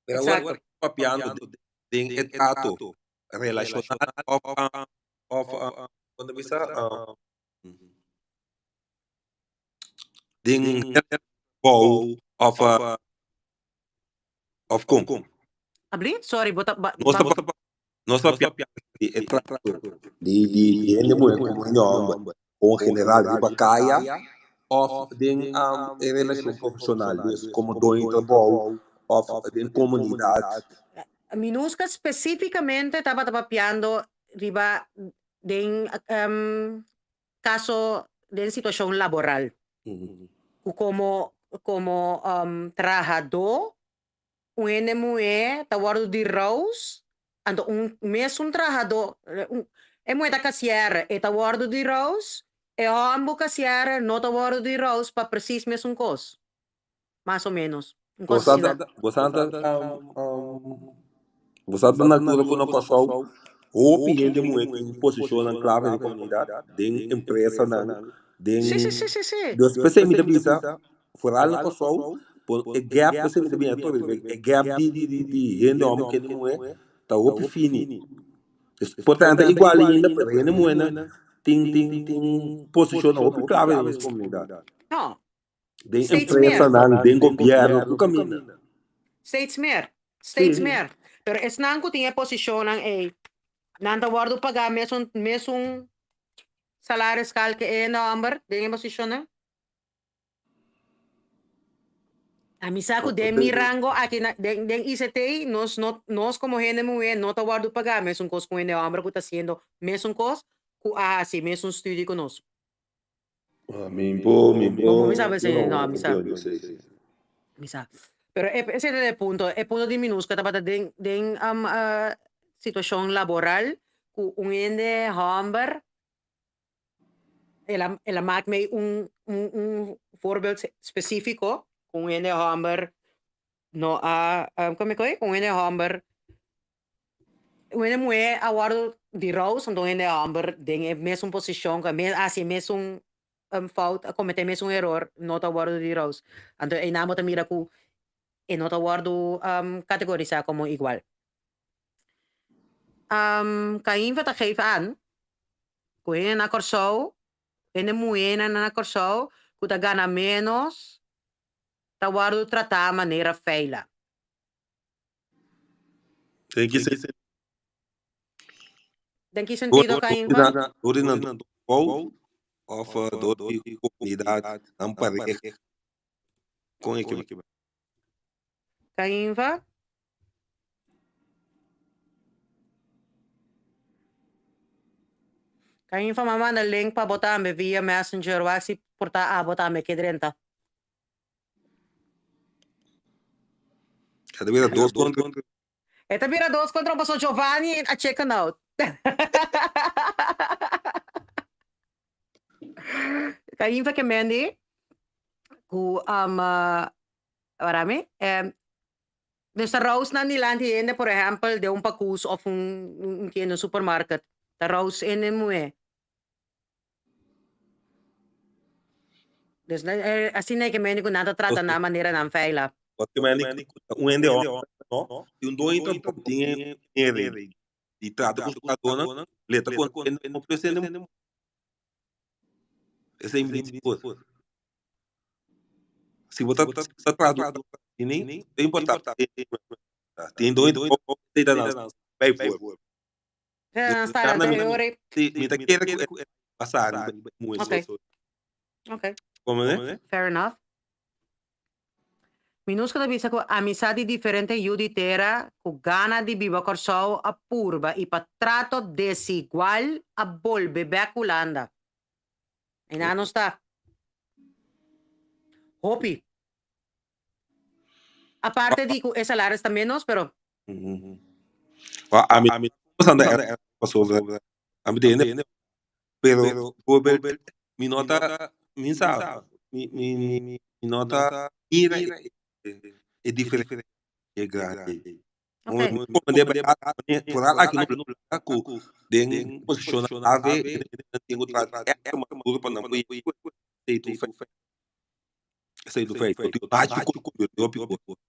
Pero awor Exacto. papiando den e trato relashonal òf òf kon ta bisa den bou òf Of kon? Abli? Sorry, bo ta ba, Nos ta ba. nos ta papia di e trato di di di hende muhé komo hende hòmber o en general riba kaya òf den e relashon profeshonal, dus komo doño di trabou òf den komunidat. Minuska spesífikamente tabata papiando riba den kaso den situashon laboral. Ku komo komo trahadó un hende muhé ta wòrdu di rous, anto un mesun trahadó e muhé ta kasièrè e ta wòrdu di rous, e hòmber kasièrè no ta wòrdu di rous pa presis mesun kos. Mas o ménos. Un kos asina. Bo sa ta bo sa ta na altura ku na Kòrsou hopi hende muhé tin posishonnan klave den komunidat, den empresanan, den Sí, sí, sí, sí, sí. Dus p'esei mi ta bisa, foral na Kòrsou, por e gap, p'esei mi ta bini atrobe, e gap di di di di hende hòmber ku hende muhé ta hopi fini. Dus por ta nan ta igual ainda, pero hende muhénan tin tin tin posishonnan hopi klave den nos komunidat. No, Den Steeds meer. empresanan, den gobierno, tur caminda. Steeds meer. Steeds Sí. meer. Pero esnan cu tin e posicionnan ey, nan ta wordo paga mesun, mesun salariskaal ke e hende homber den e posicionnan? A mi sa cu den mi rango aki na, den, den ICT, nos no, nos como hende muher no ta wordo paga mesun cos cu hende homber cu ta haciendo mesun cos cu a haci mesun studie cu nos. Ah, mi bo, mi Bo, bo, mi sabe no, si, no, mi sa, no sé, sí. mi sa. Pero e, ese era e punto, e punto di Minusca tabata den, den um, uh, situacion laboral cu un hende homber, el a, el a maak mee un, un, un voorbeeld specifico, cu un hende homber no a, um, como e, un hende homber Un hende muhé a wòrdu di rous, anto un hende hòmber den e mesun posishon, ku a hasi e mesun fout, a kometé e mesun eror, no ta wòrdu di rous. Anto einan bo ta mira ku e no ta wòrdu kategorisá komo igual. Cainfa ta geef aan ku hende na Kòrsou, hende muhénan na Kòrsou ku ta gana ménos ta wòrdu tratá manera feila. Den ki sentido? Den ki sentido, Cainfa? Door di nan trabou of door di comunidad, nan pareha? Con e ke bai? Cainfa? Cainfa, m'a manda link pa bo tambe via Messenger, wak si por ta abo tambe ke drenta. E ta bira dos kontra. E ta bira dos kontra un paso Giovanni a chicken out. Cainfa ke Mandy ku um, warami, eh, dus ta roos nan dilanti hende, por ehempel, den un pakus of un, un tienda, un supermarket. Ta roos hende muhé. Dus asina e ke mende ku nan ta trata nan manera nan feila. Paske mende ku ta un hende hòmber no, si un doño ta tin e manera di trata ku su trahadónan, le ta konta hende no ofresé hende muhé. Esei mi di por. Si bo ta traha asina, ta importá tin doño ta nan bijvoorbeeld. Ja, sta de ori. Sí, mi ta kere ku e pasa riba e muhe Okay. so. Okay. Como ne? Fair enough. Minuska ta bisa ku ami sa di diferente yu di tera ku gana di biba Kòrsou a purba i pa trato desigual a bolbe bèk Hulanda. Einan nos ta. Hopi. Aparte di ku e salaris ta menos, pero. Ami pasando erg pasobra ami ta hende pero bijvoorbeeld mi no ta mi sa mi mi no ta mira e diferencia e grandi. Vooral aki no ku den posishonnan ave tin ku traha ègt maduro pa nan por Esei tu feit. Tin bachi ku hopi kos.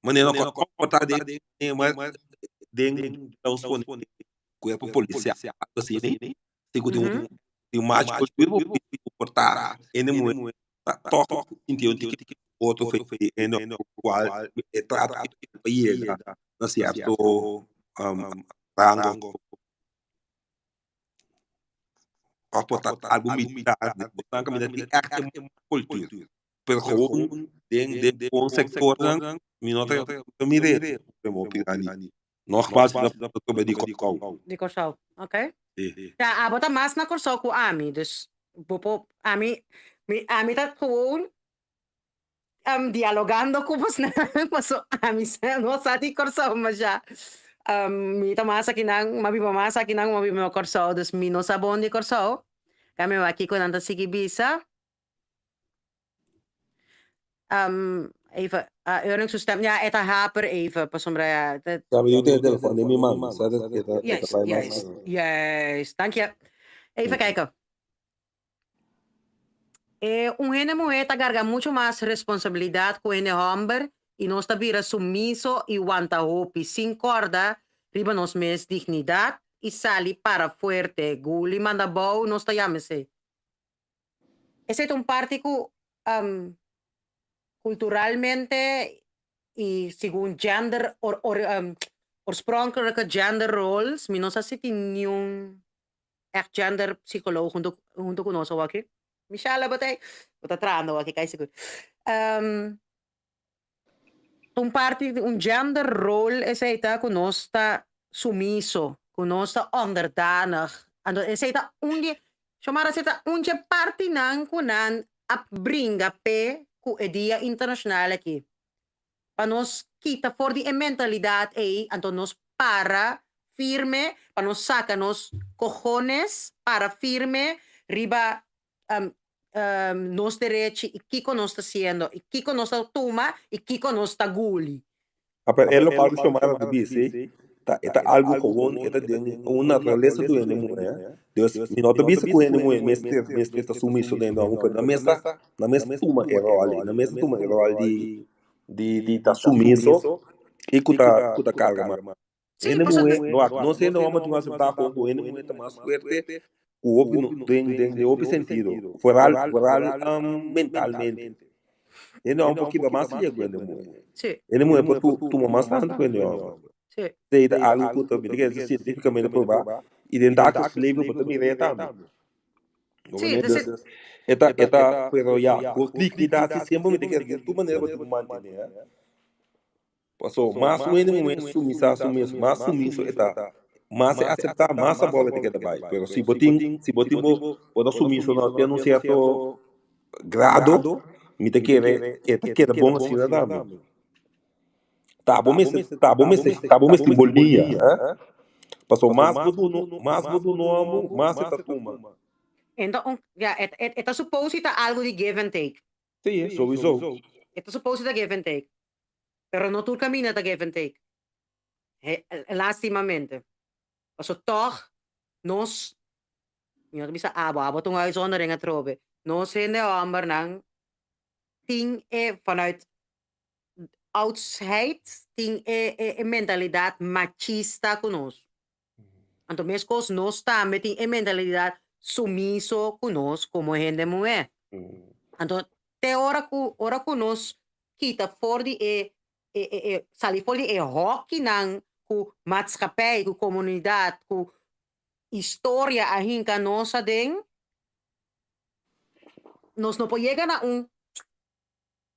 Manera no komportá den den nos pone kuerpo polisial asina si ku tin un machi ku komportá hende muhé ta tòg sinti un tiki otro fe hende kual e trata pa yega na sierto rango. Of por ta algo militar, nan caminda tin echt e cultuur. Pero gewoon den den bon sectornan mi no ta mira e opinion. Nogmaals mi ta papia di Kòrsou. Di Kòrsou, ok. Ja, abo ta mas na Kòrsou ku ami, dus bo por, ami, mi, ami ta gewoon dialogando ku bosnan paso ami sa no sa di Kòrsou masha. Mi ta mas akinan, mi a biba mas akinan ku mi a biba na Kòrsou, dus mi no sa bon di Kòrsou. Kami wak kiko nan ta sigui bisa. Even, Earning su stem, ja e ta haper even pasobra ja. Ja, mi tin e telefòn den mi man, sa e ta Juist, bai mas. juist, juist. Dank je. Even kijken. E un hende muhé ta garga mucho mas responsabilidat ku hende hòmber i nos ta bira sumiso i wanta hopi sin kòrda riba nos mes dignidat i sali para fuerte. Guli manda bou nos ta yama esei. Esei ta un parti ku kulturalmente i segun gender oorspronkelijke gender roles mi no sa si tin niun Echt gender psycholoog hunto hunto ku nos awaki. Michelle bo ta bo ta trahando awaki kai sigur. Un parti di un gender rol esei ta ku nos ta sumiso, ku nos ta onderdanig. Anto esei ta un di Xiomara esei ta un dje partinan ku nan a bringa p'e ku e dia internashonal aki. Pa nos kita for di e mentalidat ei, anto nos para firme, pa nos saka nos kohones, para firme riba nos derechi i kiko nos ta siendo, i kiko nos ta tuma i kiko nos ta guli. Pero e lokual ku Xiomara ta bisa ta e ta algu gewoon, e ta den un naturalesa di hende muhé. Dus mi no ta bisa ku hende muhé mester mester ta sumiso den hende hòmber, pero nan mes ta nan mes ta tuma e ròl ei, nan mes ta tuma e ròl di di di ta sumiso i ku ta ku ta karga mas. Sí, Hende pasobra muhé, wak, nos hende hòmber tin ku aseptá kon ku hende muhé ta mas fuerte ku hopi den den den hopi sentido, foral foral mentalmente. Hende hòmber por kibra mas lia ku hende muhé. Sí. Hende muhé por tuma mas tantu ku hende hòmber. Sí. Esei ta algu ku ta mi ta kere sientífikamente probá i den dagelijks leven bo ta mira e tambe. Sí, Dus e ta e ta pero ya ku dignidat si semper mi ta kere di tur manera bo tin ku mantené. Paso mas un hende muhé sumisá su mes, mas sumiso e ta, mas e aseptá, mas abou e ta keda bai. Pero si bo tin, si bo tin bo, bo ta sumiso na te un sierto grado, mi ta kere e ta keda bon asina tambe. Ta bo mester, ta bo mester, ta bo mester bo lia, eh. Paso mas bo duna, mas bo duna un amo, mas e ta tuma. Enton, un, ya, e, e, e ta supose ta algo di give and take. Sí, sowieso. E ta supose ta give and take. Pero no tur caminda ta give and take. He, lastimamente. Paso toch nos, mi no ta bisa abo, abo ta un uitzondering atrobe. Nos hende hombernan tin e vanuit oudsheid tin e, e, e mentalidad machista cu nos. Anto mescos nos tambe tin e mentalidad sumiso cu nos como hende muher. Anto te ora cu ora cu nos kita for di e e e e sali for di e hokinan cu maatschappij, cu comunidad, cu historia a hinca nos aden, nos no por yega na un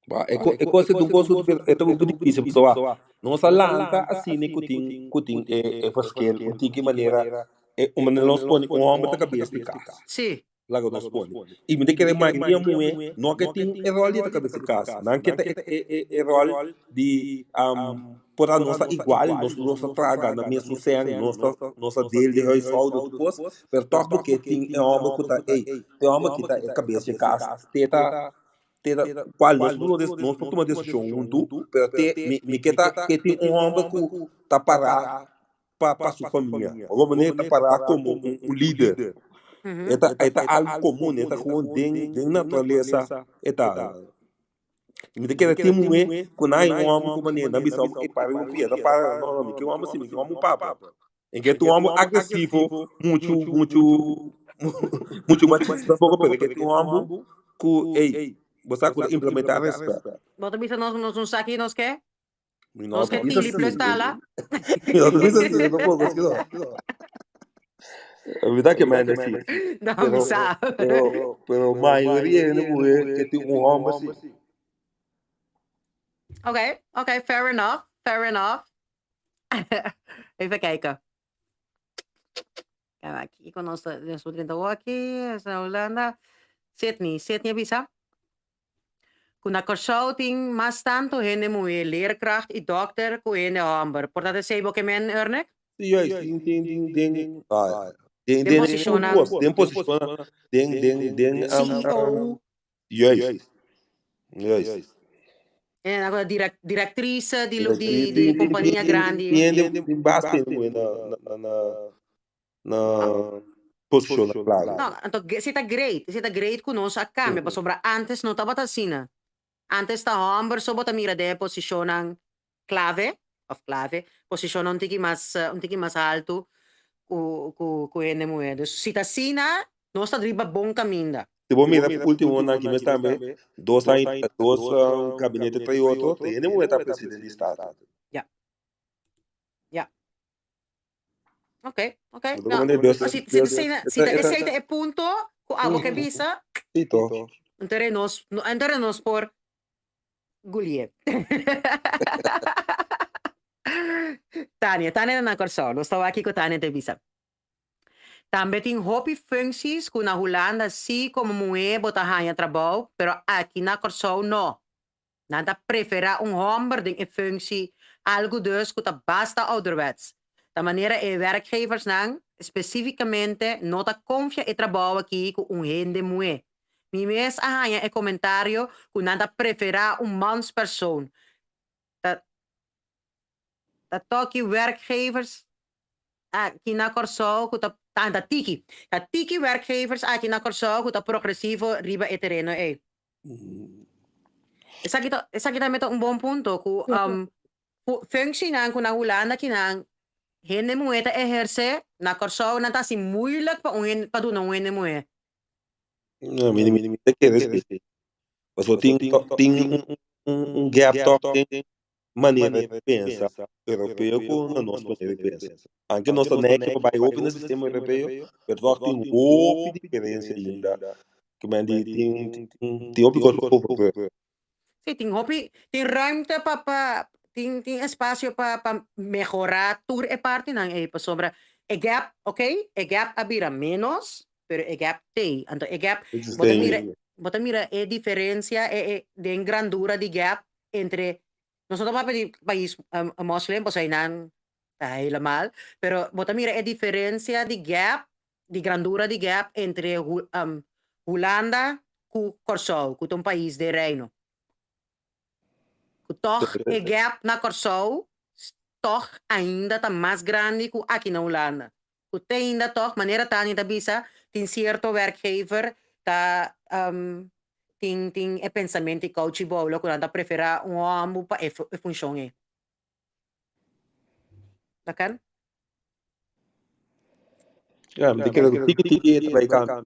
Ba, e ko e kos e ta un kos ku e ta un difísil pasobra nos a lanta asina ku tin ku tin e e verschil un tiki manera e un manera nos pone un hòmber ta kabes di kas. Sí. Laga nos pone. I mi ta kere mayoria muhé no ke tin e ròl di ta kabes di kas. Nan ke ta e ròl di por ta nos ta igual, nos tur nos ta traha gana mesun sèn, nos ta nos ta deel di huishouden tur kos, pero tòg bo ke tin e hòmber ku ta ey, e hòmber ki ta e kabes di kas, te ta te ta kual nos por nos por tuma desishon huntu, pero te mi mi ke ta ke tin un hòmber ku ta pará pa pa su famia. Op un manera ta pará komo un un lider. E ta e ta algu komun, e ta gewoon den den naturalesa e ta. Mi ta kere tin muhé ku nan hay un hòmber ku manera nan bisa e para riba pia, ta para, no no mi ke un hòmber si, mi ke un hòmber papa. En ke ta un hòmber agresivo, muchu muchu muchu machista tampoco, pero ke tin un hòmber ku ey bo sa ku ta implementá rèspèt. Bo ta bisa nos nos un saki nos ke? Mi no Nos ta ke bisa tili si. plus tala. Mi no ta bisa si, no por si no. Mi ta kema hende si. No, mi Pero, sa. pero, pero mayoria hende muhé ke tin un hòmber si. Oké, oké, fair enough, fair enough. Even kijken. Aki kon nos ta, nos por drenta aki, na Hulanda. Sydney, Sydney a bisa. Ku na Kòrsou tin mas tantu hende muhé leerkracht i dòkter ku hende hòmber. Por ta esei bo ke men, Ernick? Sí, juist. Tin, tin, tin, den, ah, den, Den den, posishonnan. kos, den posishonnan, den, den, den, CEO. Juist. Juist. En dan ku direk, direktrise di, di, di kompania grandi. Tin hende, tin basta hende muhé na, na, na, na posishonnan klave. No, anto esei ta great, esei ta great ku nos a kambia, pasobra ántes no tabata asina. Ántes ta hòmber so bo ta mira den e posishonnan klave, òf klave, posishonnan un tiki mas, un tiki mas haltu ku ku ku hende muhé. Dus si ta asina, nos ta riba bon kaminda. Si bo mira últimonan aki mes tambe, dos aña, dos gabinete trae otro, ta hende muhé ta presidente di Staten. Ya. Ya. Ok, ok. Bo ta No, comprende? Dus, si, si, dus, si, si eta, ta eta, esei ta e punto ku abo ke bisa, sí, toch. entonces nos, no, entonces nos por gulié. Tania, Tania ta na Kòrsou. Nos ta wak kiko Tania ta bisa. Tambe tin hopi functies ku na Hulanda sí komo muhé bo ta haña trabou, pero aki na Kòrsou no. Nan ta preferá un hòmber den e functie, algu dus ku ta basta ouderwets. Ta manera e werkgeversnan spesífikamente no ta konfia e trabou akí ku un hende muhé. Mi mes a haña e komentario ku nan ta preferá un manspersoon. Ta ta toki werkgevers aki na Kòrsou ku ta ta tiki. Ta tiki werkgevers aki na Kòrsou ku ta progresivo riba e tereno ei. Esaki ta esaki tambe ta un bon punto ku functienan ku na Hulanda kinan hende muhé ta ehersé na Kòrsou nan ta hasi moeilijk pa un hende pa duna un hende muhé. No, mi mi ta kere si. Pasobra tin tin un gap tòg den manera di pensa europeo ku na nos manera di pensa. Anke nos ta nèchi pa bai hopi na sistema europeo, pero tòg tin hopi diferensia ainda. Ke men di tin tin hopi kos pa overbrug. Sí, tin hopi, tin ruimte pa pa tin tin espasio pa pa mehorá tur e partinan ei, pasobra e gap, oké, e gap a bira ménos, pero e gap t'ei. Anto e gap, bo ta mira, bo ta mira e diferensia e e den grandura di gap entre nos no ta papia di pais moslim pasobra einan ta helemaal pero bo ta mira e diferencia di gap di grandura di gap entre Hulanda ku Kòrsou ku ta un pais den reino ku tòg e gap na Kòrsou tòg ainda ta mas grandi ku aki na Hulanda ku te ainda tòg manera Tania ta bisa tin sierto werkgever ta tin tin e pensamento di kouchi boulo ku nan ta preferá un hòmber pa e e funshon ei. Ta kan? Ja, mi ta kere ku tiki tiki e ta bai kambia.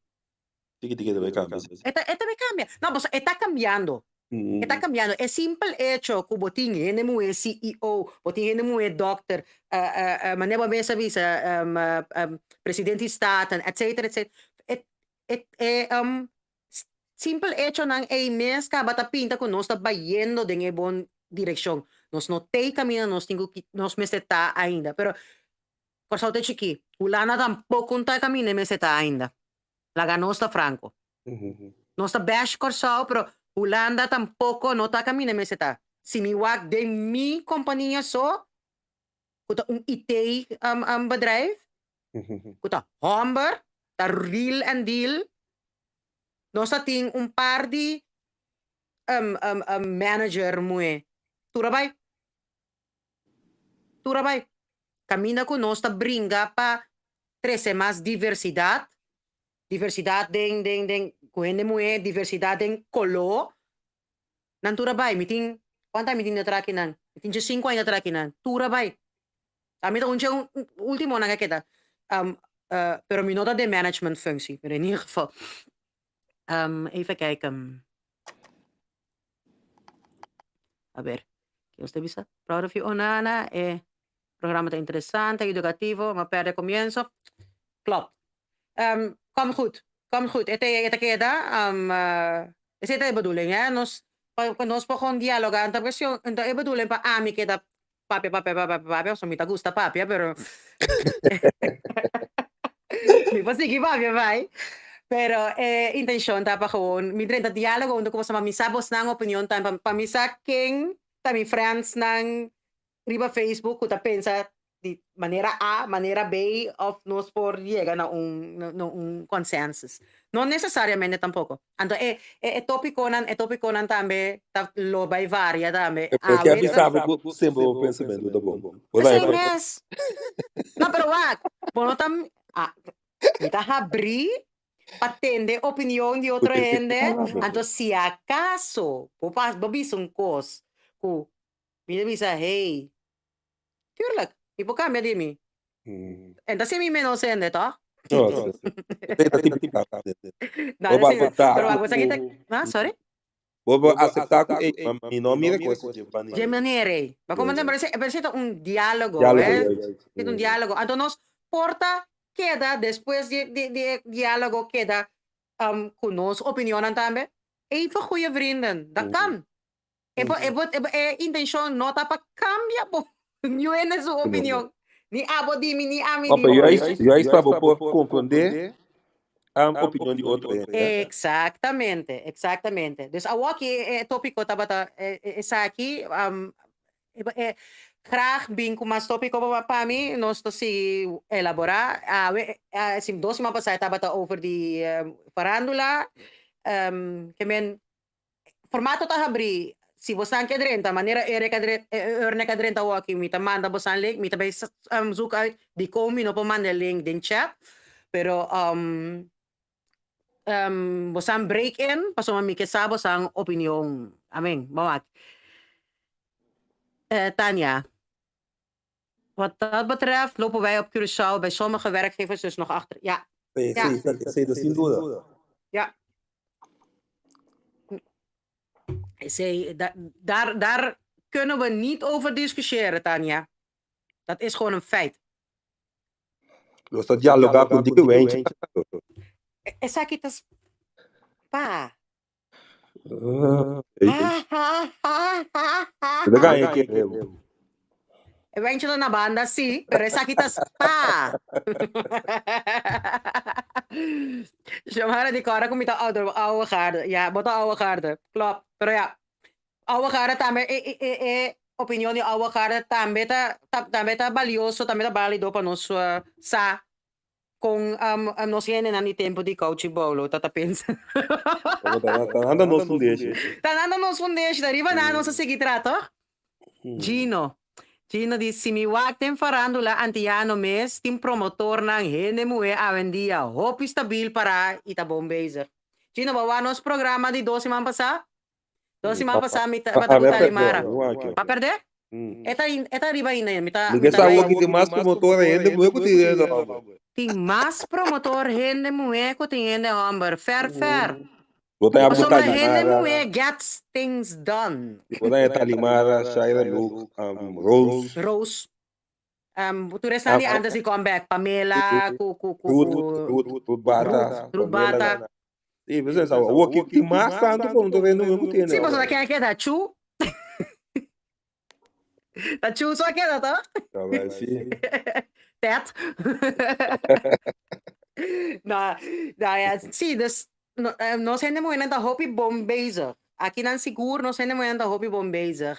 Tiki tiki e ta bai kambia, sí. E ta e ta bai kambia. No, pasobra e ta kambiando. E ta kambiando. E simpel echo ku bo tin hende muhé CEO, bo tin hende muhé dòkter, manera bo mes a bisa, presidente di Staten, etcetera, etcetera. E e e Simpel echonan ei mes kaba ta pinta ku nos ta bayendo den e bon direkshon. Nos no t'ei kaminda nos tin ku nos mester ta ainda. Pero Kòrsou ta chikí. Hulanda tampoko no ta e kaminda e mester ta ainda. Laga nos ta franco. Nos ta bash Kòrsou pero Hulanda tampoko no ta kaminda mester ta. Si mi wak den mi kompania so ku ta un IT bedrijf ku ta hòmber, ta real and deal, nos ta tin un par di manager muhé tur a bai. Tur a bai. Kaminda ku nos ta bringa pa trese mas diversidat, diversidad den den den ku hende muhé, diversidad den koló, nan tur a bai. Mi tin, kuantu aña mi tin na traha akinan? Mi tin djesinku aña na traha akinan. Tur a bai. Ami ta un dje ultimonan a keda. Pero mi no ta den management functie, pero in ieder geval. Even kijken. A ber, ke nos ta bisa? Proud of you, Onana. E programa ta interesante, edukativo, ma perde komienso. Klopt. Kom goed, kom goed. E ta e ta keda, esei ta e bedoeling, hè. Nos, pa nos por gewoon dialoga. Anto cuestion, anto e bedoeling pa ami keda papia, papia, papia, papia, pasobra mi ta gusta papia, pero mi por sigui papia bai. Pero e intencion ta pa gewoon mi drenta dialogo hunto ku boso, pa mi sa bosnan opinion tambe, pa mi sa ken ta mi friendsnan riba Facebook ku ta pensa di manera A, manera B of nos por yega na un na un consensus. No necesariamente tampoco. Anto e e topiconan e topiconan tambe ta lo bay varia tambe. Pero ke Awe ta bisa bo ku semper bo pensamentu ta bon. Bo ta Esei mes. No, pero wak, bo no ta ah, mi ta habrí pa tende opinion di otro hende, anto si acaso bo pas bo bisa un kos ku Mi ta bisa, hey, tuurlijk, mi por cambia di mi. En ta si mi menos hende, toch? No, sí. Esei ta típica. No, Bo ta si, aceptá pero wak, bo sa ki ta, ku, ah, sorry? bo por aceptá ku, ey, ma mi no mira ku esei dje manera. Dje manera ei. Bo comprende? Pero esei, pero esei ta un diálogo, Diálogo, eh. juist. Esei ta un diálogo. Anto nos por ta keda despues di di di e diálogo keda ku nos opinionnan tambe. Even goeie vrienden, dat kan. E bo, e bo, e bo, e intencion no ta pa cambia bo niun hende su opinion. Ni abo di mi, ni ami No, di pero bo. juist, juist pa bo por comprende um, opinion di otro hende. hè? Exactamente, exactamente. Dus awoki e, e topico tabata e, e, esaki. Um, e, e, graag bin cu mas topico pa, pa mi, nos ta sigui elabora. Awe, eh, si, dos siman pasá tabata over di eh, farándula. Um, ke men Formato ta habrí, si bosan ke drenta, manera Eric a drenta, Ernek a drenta awoki, mi ta manda bosan link, mi ta bay zoek uit dikon mi no por manda e link den chat, pero bosan break in pasobra mi ke sa bosan opinion. Amen. Bo wak. Tania, wat dat betreft lopen wij op Curaçao bij sommige werkgevers dus nog achter. Ja. Sí, Ja. sí, esei ta sin duda. Ja. Esei, da, daar, daar kunnen we niet over discussiëren, Tania. Dat is gewoon een feit. Nos ta dialoga ku dikke wijntje. Esaki ta pa. Ta gaña kere bo. E wijntje ta na banda, sí, pero esaki ta spa. Xiomara di kòrda ku mi ta ouder, oude garde. Ja, bo ta oude garde. Klopt. Pero ja, oude garde tambe, e, e, e, e opinion di oude garde tambe ta, ta, tambe ta balioso, tambe ta bálido pa nos sa Kon nos hendenan di tempu di Kouchi Boulo ta ta pensa? Ta nan ta nos fundeshi. Ta nan ta nos fundeshi, ta riba nan nos a sigui tra, toch? Gino, Gino di, si mi wak den farandula antiano mes tin promotornan hende muhé awendia hopi stabil pará i ta bon bezig. Gino, bo wak nos programa di dos siman pasá? Dos siman pasá mi tabata ku Talimara. Bo a pèrdè? E ta e ta riba ainda mi ta Mi ke sa awor ki tin mas promotor hende muhé ku tin hende hòmber. Tin mas promotor hende muhé ku tin hende hòmber. Fèr fèr. Bo ta yabu Pasobra hende Talimara. muhé gets things done. Bo ta ya Talimara, Shaira Luke, Rose. Rose. Tur esnan di antes di come back. Pamela ku ku ku Ruth, Ruth, Ruth Bata. Ruth Bata. Sí, pues esa awor ki tin mas tantu promotor hende muhé ku tin hende Sí, pasobra hòmber. ken a keda? Chu. Ta Chu so a keda, toch? Ta bai, sí. Ted. No, no, ja, sí, dus no, nos hende muhernan ta hopi bon bezig. Akinan sigur nos hende muhernan ta hopi bon bezig.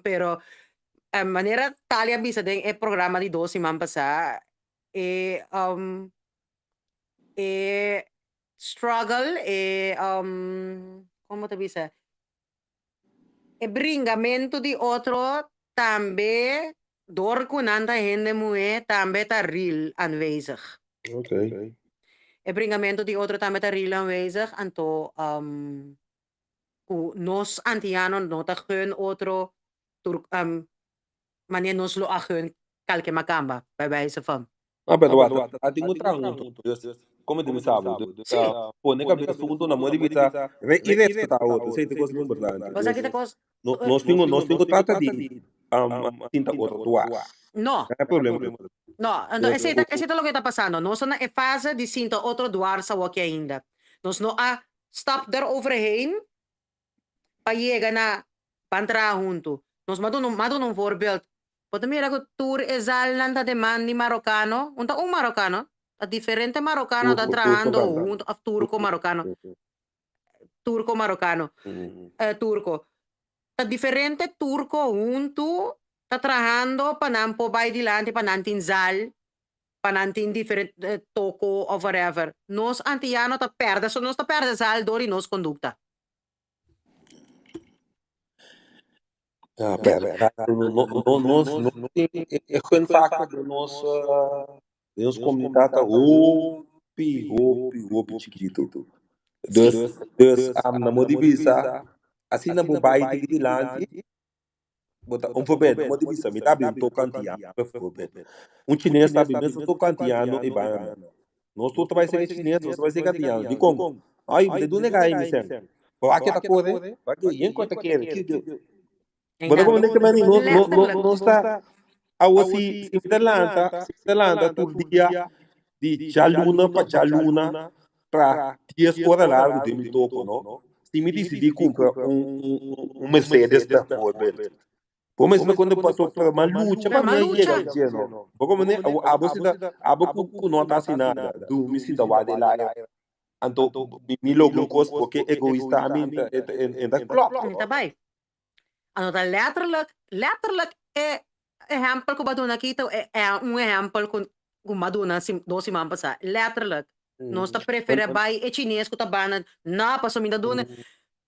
Pero manera Thalia a bisa den e programa di dos siman pasá, e e struggle, e komo ta bisa, e bringamentu di otro tambe dor ku nan ta hende muhé tambe ta real aanwezig. E bringamentu di otro tambe ta real aanwezig, anto ku nos antiano no ta gun otro tur manera nos lo a gun kalke makamba, bij wijze van. Ah, pero wak, a tin un traha huntu. Dus, como di bisa bo, dus, pone cabes huntu na modo di bisa re i respetá otro, esei ta e kos mas importante. Pues aki ta kos. No, nos tin, nos tin ku trata di sinta otro dwars. No. No hay problema. No, anto esei ta, esei ta loke ta pasando. Nos ta na e fase di sinta otro dwars awoki ainda. Nos no a stap deroverheen pa yega na ban traha huntu. Nos m'a duna m'a duna un voorbeeld. Bo ta mira ku tur e zalnan ta den man di marokano. Un ta un marokano, ta diferente marokano ta trahando huntu òf turko marokano, turko marokano, turko. Ta diferente turko huntu ta trahando pa nan por bai dilanti, pa nan tin zal, pa nan tin diferente toko òf whatever. Nos antiyano ta pèrdè, so nos ta pèrdè zal dor di nos kondukta. Ja, pero no, no, nos no tin e gunfactor den nos den nos comunidad ta hopi, hopi, hopi chiquito. Dus, dus na modo di bisa, asina bo bai tiki dilanti, bo ta, un voorbeeld, na modo di bisa, mi ta habla un toko antiano, bijvoorbeeld. Un chines ta habla mesun toko antiano i banda. Nos tur ta bai ser chines, nos ta bai ser antiano. Dikon? Ai, mi ta duna e gai mi sèn. Bo wak ke ta kore, wak ke yen ku ta kere. Bo ta komprende ke meni no no no nos ta awo si si mi ta lanta, si mi ta lanta tur dia di djaluna pa djaluna tra dies ora largu den mi toko no. Si mi disidí kumpra un un Mercedes bijvoorbeeld. Bo mes no konde paso pero ma lucha pa mi a yega dje no. Bo komprende? Abo abo si ta abo ku ku no ta hasi nada dumi sinta wak den laria anto mi logra un kos porque egoista ami e ta klòp. E ta bai. Anto ta letterlijk letterlijk e ehèmpel ku bo a duna aki ta e un ehèmpel ku ku mi a duna dos siman pasá. Letterlijk. Nos ta preferá bai e chines ku ta banda no pasobra mi ta duna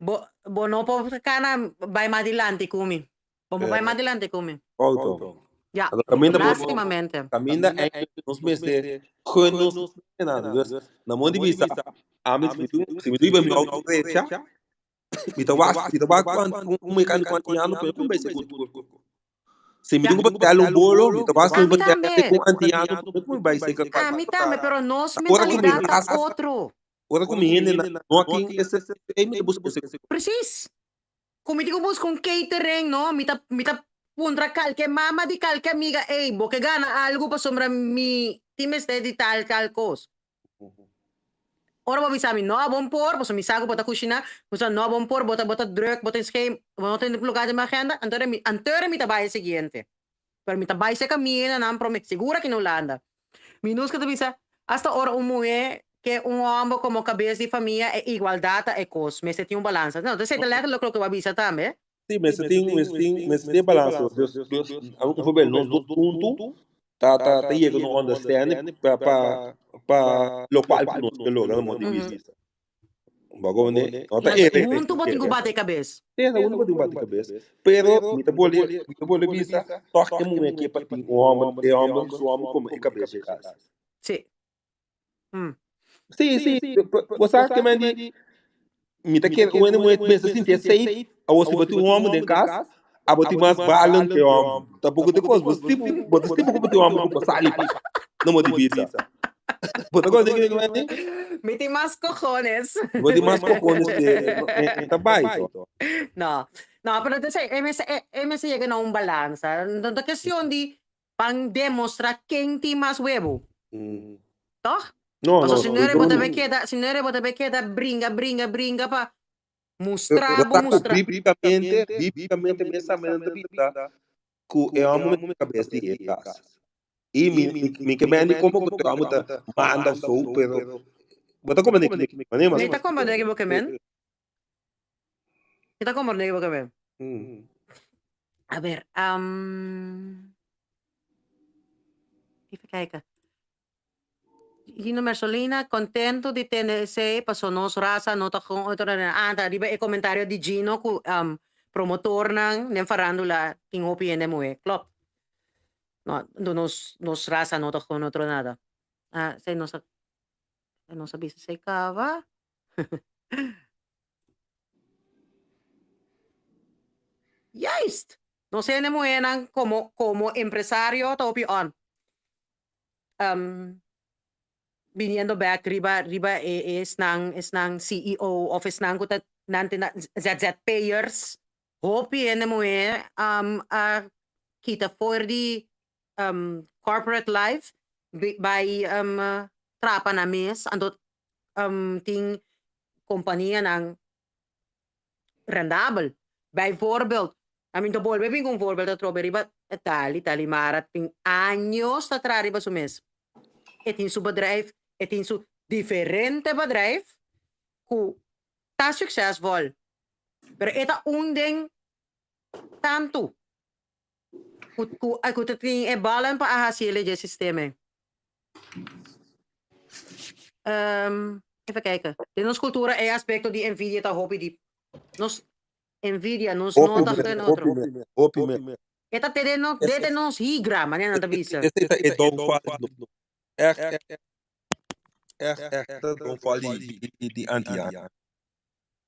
Bo bo no por kana bai mas dilanti ku mi. Bo no bai mas dilanti ku mi. Auto. Ya, Anto kaminda bo lastimamente. kaminda eigenlijk nos mester gun nos hendenan. Dus na mon di bista ami si mi tin si mi riba mi auto drecha mi ta wak mi ta wak un mecanico antiano pero mi bai segun turco. Si mi Ya. tin ku botella un bolo mi ta wak si Ami mi botella tambe. un antiano pero mi bai segun Ami tambe, pero nos Ora ku mi mentalidad ta ras otro. Ora ku mi hende nan no a kin e se ei mi ta buska ese. Precies. Ku mi tin ku buska un catering no, mi ta mi ta puntra kalke mama di kalke amiga ey bo ke gana algu pasobra mi tin mester di tal tal kos. Ora bo bisa mi no a bon por pasobra mi sa ku bo ta kushiná, bo sa no a bon por bo ta bo ta drùk bo tin skeem bo no tin lugar den mi agenda anto mi anto mi ta bai e siguiente. Pero mi ta bai serka mi hendenan prome sigur aki na Hulanda. Mi nus ke ta bisa, hasta ora un muhé ke un hòmber komo kabes di famia e igualdat ta e kos, mester tin un balansa. No, esei ta letterlijk loke bo a bisa tambe. Sí, mester tin, mester tin, mester tin e balansa. Dus, dus, un voorbeeld, nos dos huntu ta, ta, ta yega na un understanding pa, pa, pa lokual ku nos ke logra na modo di bista. Bo komprende? No ta Yes, ere. huntu bo tin ku bati kabes. Sí, ta huntu bo tin ku bati kabes. Pero mi ta boli, mi ta boli bisa, tòg e muhé ke pa tin un hòmber, e hòmber su hòmber komo e kabes di kas. Sí. Mm. Sí, sí, bo sa ke men di, mi ta kere un hende muhé mester sintié safe, awor si bo tin un hòmber den kas, abo tin mas balon ke hòmber. Tampoko ta kos, bo stima, bo ta stima ku bo tin hòmber ku por sali pa no mo di bisa. Bo ta kòrda kiko mi di? Mi tin mas cojones. Bo tin mas cojones ke e ta bai to. No, no, pero ta esei, e mester, e mester yega na un balansa. No ta kestion di ban demostra ken tin mas webu. Toch? No, Paso no, si no ere bo ta bay keda, si no ere bo ta bay keda bringa, bringa, bringa pa mustra bo mustra. Biblicamente, biblicamente mester ta bisa ku e hòmber mester kabes di e kas. I mi, mi, mi ke mendi como ku te amo ta manda of zo, pero bo ta comprende ki mane mas. Mi ta comprende ki bo ke men. Mi ta comprende ki bo ke men. A ber, even kijken. Gino Mersolina, contento di tende esey, paso nos raza no ta con otro ah, ta riba e comentario di Gino cu promotornan den farandula tin hopi hende muhe. Klopt. No, do nos, nos raza no ta con otro nada. Ah, esey nos a, nos a bisa esey caba. Juist! Nos hende muhenan como, como empresario ta hopi on. Biniendo bek riba riba e esnan esnan CEO of esnan ku ta nan tin ZZP'ers hopi hende muhé a kita for di corporate life bai trapa nan mes anto tin kompanianan rendabel. Bijvoorbeeld, a mi ta bolbe bin ku un voorbeeld atrobe riba Tali, Tali Mara tin años ta traha riba su mes. E tin su bedrijf, e tin su diferente bedrijf ku ta suksesvol, pero e ta un den tantu ku ku ku ta tin e ballen pa a hasi el dje sistema ei. Even kijken. Den nos kultura e aspekto di envidia ta hopi diep. Nos envidia, nos no ta gun otro. Hopi mes. E ta te den nos, den nos higra, manera nan ta bisa. Esei ta e downfall di nos. Echt, echt, echt, echt ta downfall di di Antiano.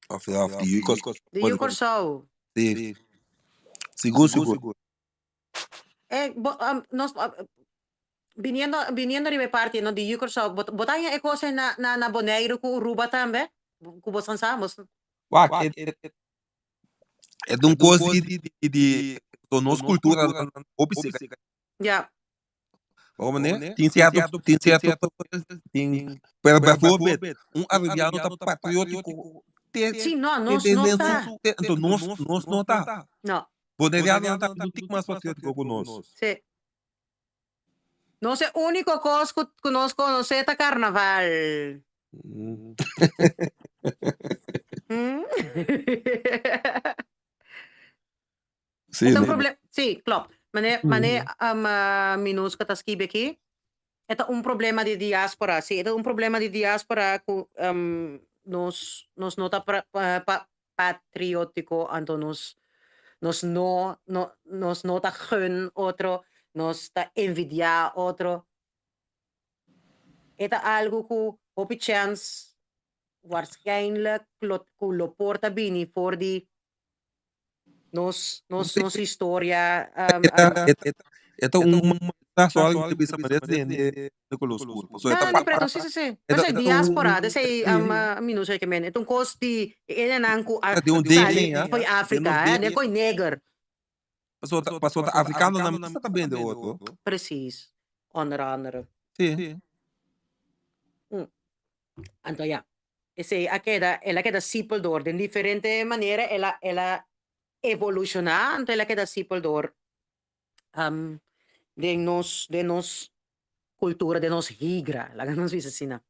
Of of di Yu Kòrsou. Di Yu Kòrsou. Si. Sigur sigur. E bo nos biniendo biniendo riba e parti no di Yu Kòrsou bo bo ta haña e kos ei na na na Boneiru ku Aruba tambe? Ku boso sa? Bos. Wak e e ta un kos di di di nos kultura hopi seka. Ya. Waarom meneer? Tin cierto, tin cierto, tin, pero bijvoorbeeld, un Arubiano ta patriótico. Te, Sí, no, te, nos te, no te, ta. te, entonces nos, nos no ta. No. Boneriano no ta un tik mas patriótico ku nos. Sí. Nos e único kos ku, ku nos konosé ta karnaval. Mm. Sí, E ta un no. problem, sí, klopt. Mane, mane um, Minuska ta skibi aki, e ta un problema di diaspora. Sí, e ta un problema di diaspora ku um, nos, nos no ta pra, pa, pa, patriótiko, anto nos, nos no, no, nos no ta gun otro, nos ta envidiá otro. E ta algu ku hopi chèns waarschijnlijk lo, ku lo por ta bini for di Nos, nos, nos historia. Um, um, E ta un ta só bisa manera de de color oscuro. So No, no, pero sí, sí, sí. Pero eta diáspora, de sei, mi no sé que men. Het un kos di ene ku a de un sali DNA, foi Afrika, eh, de koi neger. Paso ta paso ta africano na mesa ta bende otro. Precies. Onder andere. Sí. Anto ja. Esei a keda, el a keda sipel dor den diferente manera, el a el a evolushoná, anto el a keda sipel dor den nos den nos kultura, den nos higra, laga nos bisa asina.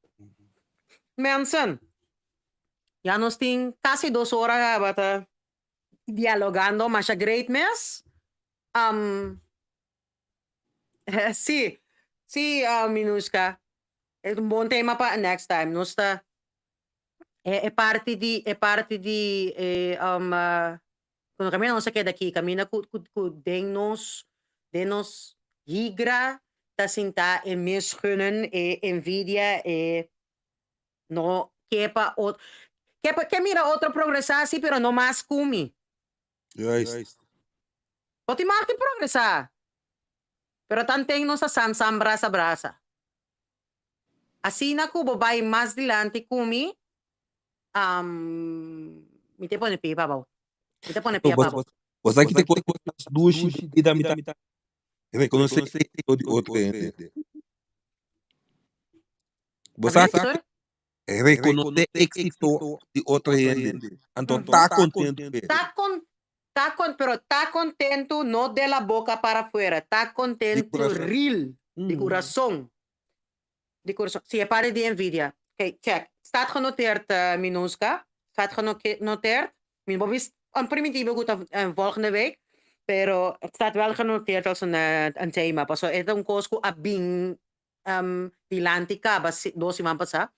Mensen, ya nos tin kasi dos ora kaba ta dialogando masha great mes. Sí, sí, Minushka. E un bon tema pa next time. Nos ta e, e parti di e parti di e um, uh, kaminda nos a keda aki, kaminda ku ku ku den nos den nos higra ta sinta e misgunnen, e envidia, e no ke pa ot ke pa ke mira otro progresá sí, pero no mas ku mi. Juist. Bo tin mag di progresá, pero tanten nos ta sam sam brasa brasa. Asina ku bo bai mas dilanti ku mi, mi ta pone pia pa bo. Mi ta pone pia pa bo. Bo sa ki ta kos mas dushi di bida mi ta rekonosé éksito di otro hende. Bo sa Sorry? Rekonosé éksito di otro hende. Anto ta kontentu p'e. Ta kon, ta kon, pero ta kontentu no de la boka para afuera, ta Di kontentu kurason. real. Di kurason. Di kurason. Si, e parti di envidia. Oké, check. Staat genoteerd, Minouska. Staat genoteerd. Mi no por bisa un primitivo ku ta volgende week, pero het staat wel genoteerd als een thema. Pasobra e ta un kos ku a bin dilanti kaba dos siman pasá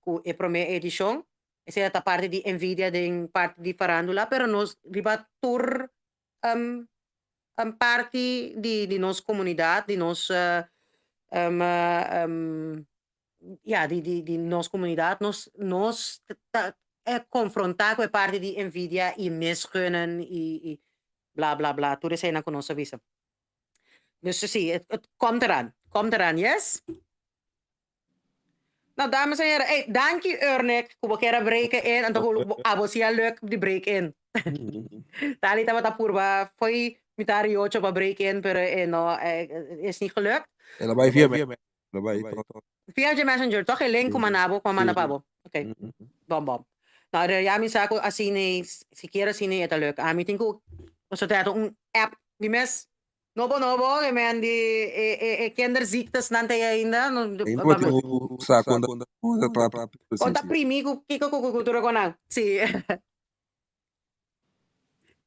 ku e promé edishon. Esei ta parti di envidia den parti di farándula, pero nos riba tur parti di nos komunidat, di nos ya di nos komunidat, nos ta konfrontá ku e parti di envidia i misgunnen i bla bla bla, tur eseinan ku nos a bisa. Dus si, het komt eraan. Komt eraan, yes? Nou, dames en heren, hey, danki Ernick, ku bo kier a breken in, anto ku abo si a luk di break in. Tali tabata purba fo'i mitar i ocho pa break in, pero e no, is niet gelukt. El a bai via me. El a bai toch. Via dje Messenger, toch? E link ku manda bo, ku a manda pa bo. Oké, bom bom. Nou, de ya mi sa ku asina, sikiera asina e ta luk. Ami tin ku, pasobra ta un app di mes Nobo nobo e men di e e e kinderziektes nan ta ainda. Ainda bo tin ku sa kon ta trata. Kon ta primi ku kiko ku ku tur kon nan. Si.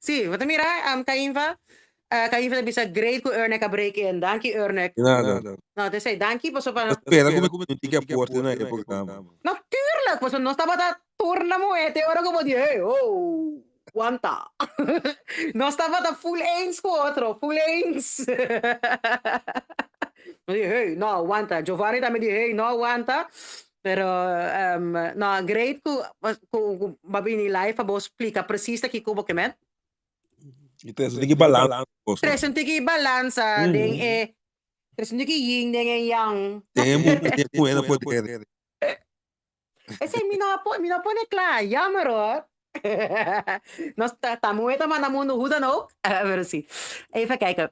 Si, bo ta mira Cainva? Cainva ta bisa great ku Ernek a break in. Danki Ernek. Di nada. No, ta esei. Danki pasobra. Ta spera ku mi tin ki aporte na e programa. Natuurlijk, pasobra nos tabata turna muhé te ora ku bo di hey ho. Wanta. Nos tabata full eens ku otro, full eens. Nos di, hey, no, wanta. Giovanni tambe di, hey, no, wanta. Pero, no, great ku, ku, ku bo a bini live pa bo splika precies ta kiko bo ke men. I trese un tiki balansa. Trese un tiki balansa den e, trese un tiki yin den e yang. Den e mundo, den e muhé na poder. Esei mi no a mi no a pone kla, jammer hoor. Nos ta ta muhe ta manda mundu hoe dan ook. Pero si. Even kijken.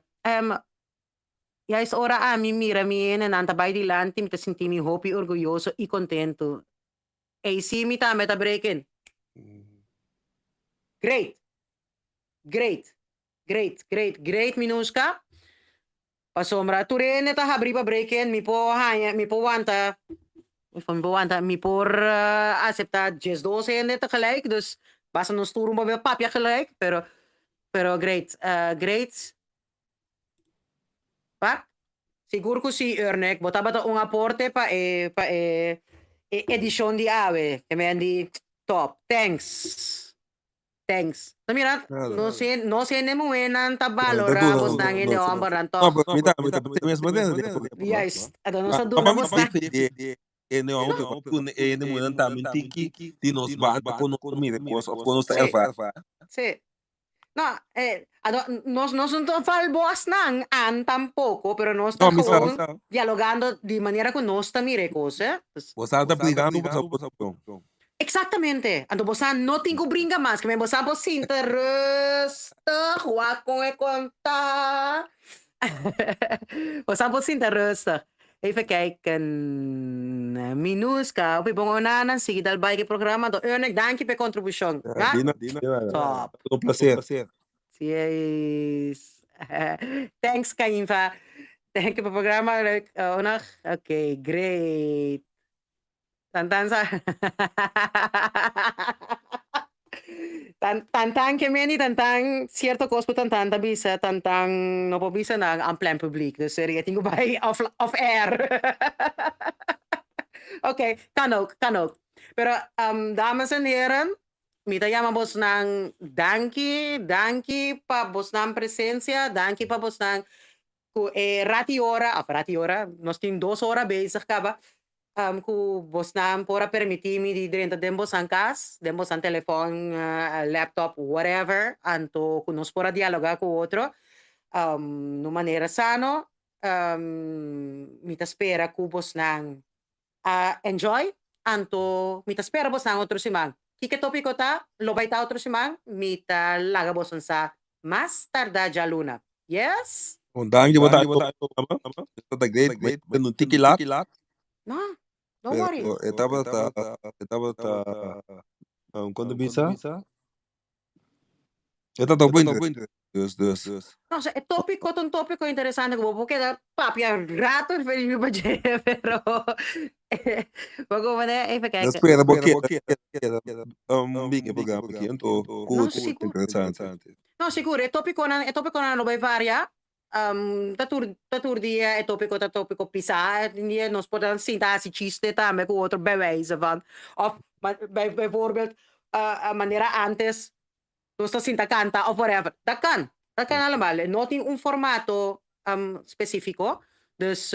Juist ora ami mira mi hendenan ta bai dilanti mi ta sinti mi hopi orguyoso i kontentu. Ei si mi tambe ta break in. Great. Great. Great, great, great Minuska. Pasobra tur hende ta habrí pa break in, mi por haña, mi por wanta, mi por wanta, mi por aseptá diesdos hende tegelijk, dus basta nos tur un por papia gelijk, pero, pero great, great. Wak, sigur ku si Ernek, bo tabata un aporte pa e, pa e edishon di awe, ke men di top, thanks. Thanks. No mira, no sé, no sé ne muhénan ta balorá bosnan hende hòmbernan tòg. No, pero mi ta, mi ta mes manera den por ejemplo. Juist, anto nos ta duna bosnan. E hende hòmber pero ku e hende muhénan tambe tin ki di nos banda kon nos ta mira e kos òf kon nos ta ervaar. Sí. No, anto nos nos no ta val bosnan an tampoko, pero nos ta gewoon dialogando di manera ku nos ta mira e kos, eh. Bosan ta brigando boso posishon. Exactamente. Anto bosan no tin cu bringa mas. Kimen bosan por sinta rustig, wak con e conta. Bosan por sinta rustig. Even kijken. Minuska, hopi bon onanan, sigui dal bai cu e programa. Anto Ernek, danki pa e contribucion. Ja, di nada. Top. Un placer. Yes. Thanks, Cainva. Thank you pa e programa. Leuk. Onag. Oké, great. Tantan sa Tan tantan ke meni tantan cierto cos cu tantan ta bisa tantan no por bisa nan aan plein publiek dus seria tin cu bay off off air ok kan ook kan ook pero dames en heren mi ta yama bosnan danki danki pa bosnan presencia danki pa bosnan cu e rati ora of rati ora nos tin dos ora bezig caba Ku bosnan por a permití mi di drenta den bosan kas, den bosan telefòn, laptop, whatever, anto ku nos por a dialogá ku otro na un manera sano. Mi ta spera ku bosnan a enjoy, anto mi ta spera bosnan otro siman. Kiko e tópiko ta? Lo bai ta otro siman? Mi ta laga bosan sa mas tardá djaluna. Yes? Bon, danki bo ta programa. E ta great, mi ta un tiki lat. No, don't worry. Pero e tabata, e tabata, kon ta bisa? E ta topo interesante. Dus, dus. No, e tópiko ta un tópiko interesante ku bo por keda papia rato riba dje, pero bo komo ne, even kijken. kijken. Spera bo keda keda bin e programa aki anto ku No, sigur. interesante. No, sigur, e tópikonan, e tópikonan lo bai varia. Ta tur, ta tur dia e tópiko ta tópiko pisá. Tin dia nos por ta sinta hasi chiste tambe ku otro bij wijze van. Of bij, bijvoorbeeld manera antes nos ta sinta kanta of whatever. Dat kan. Dat kan allemaal. No tin un formato spesífiko. Dus,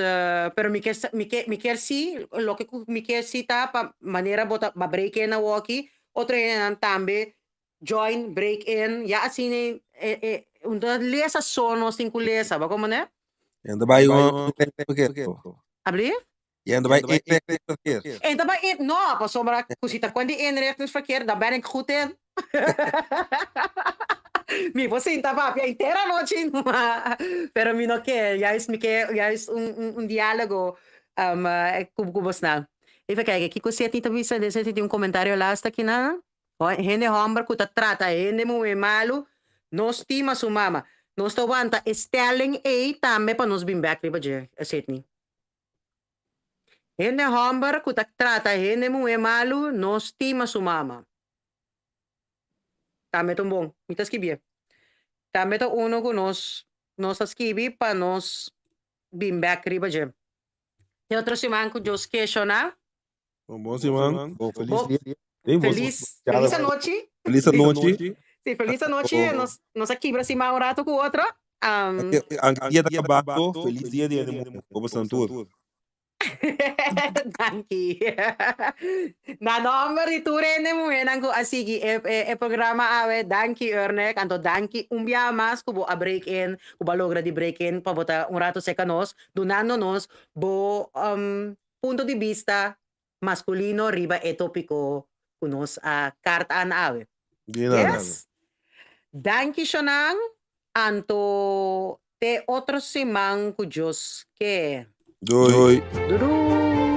pero mi kier, mi kier, mi kier si, loke ku mi kier si ta pa manera bo ta ba break in awoki, otro hendenan tambe join, break in, ya asina e, e, un ta lesa so nos tin ku lesa, bo komo ne? En ta bai un verkeerd. Ablief? En ta bai inrichtingsverkeer. En ta bai in, no, pasobra ku si ta kuen di inrichtingsverkeer, daar ben ik goed in. Mi por sinta papia henter anochi, pero mi no ke, juist mi ke juist un, un, un diálogo ku, ku bosnan. Even kijken, kiko Sidney ta bisa? Sidney tin un komentario laatste akinan. Hende hòmber ku ta trata hende muhé malu, no stima su mama. Nos ta wanta e stelling ei tambe pa nos bin bèk riba dje, Sidney. Hende hòmber ku ta trata hende muhé malu, no stima su mama. Tambe ta un bon. Mi ta skibié. Tambe ta unu ku nos nos ta skibi pa nos bin bèk riba dje. E otro siman ku Dios ke shona. Bon, bon siman. Bon, felis Bo- dia. Sí, bon- Felis, felis anochi. Felis anochi. Sí, felis anochi. Nos, nos a kibra siman un rato ku otro. Anke dia ta kabando, felis dia di hende muhé. Bo pasan tur. Danki. Na nomber di tur hende muhénan ku a sigui e, e, e programa awe, danki Ernek. Anto danki un biaha mas ku bo a break in, ku bo a logra di break in pa bo ta un rato serka nos, dunando nos bo punto di bista maskulino riba e topiko ku nos a kart aan awe. Di nada. Yes? Danki Shonan, anto te otro siman ku Dios ke. Doei. Doei.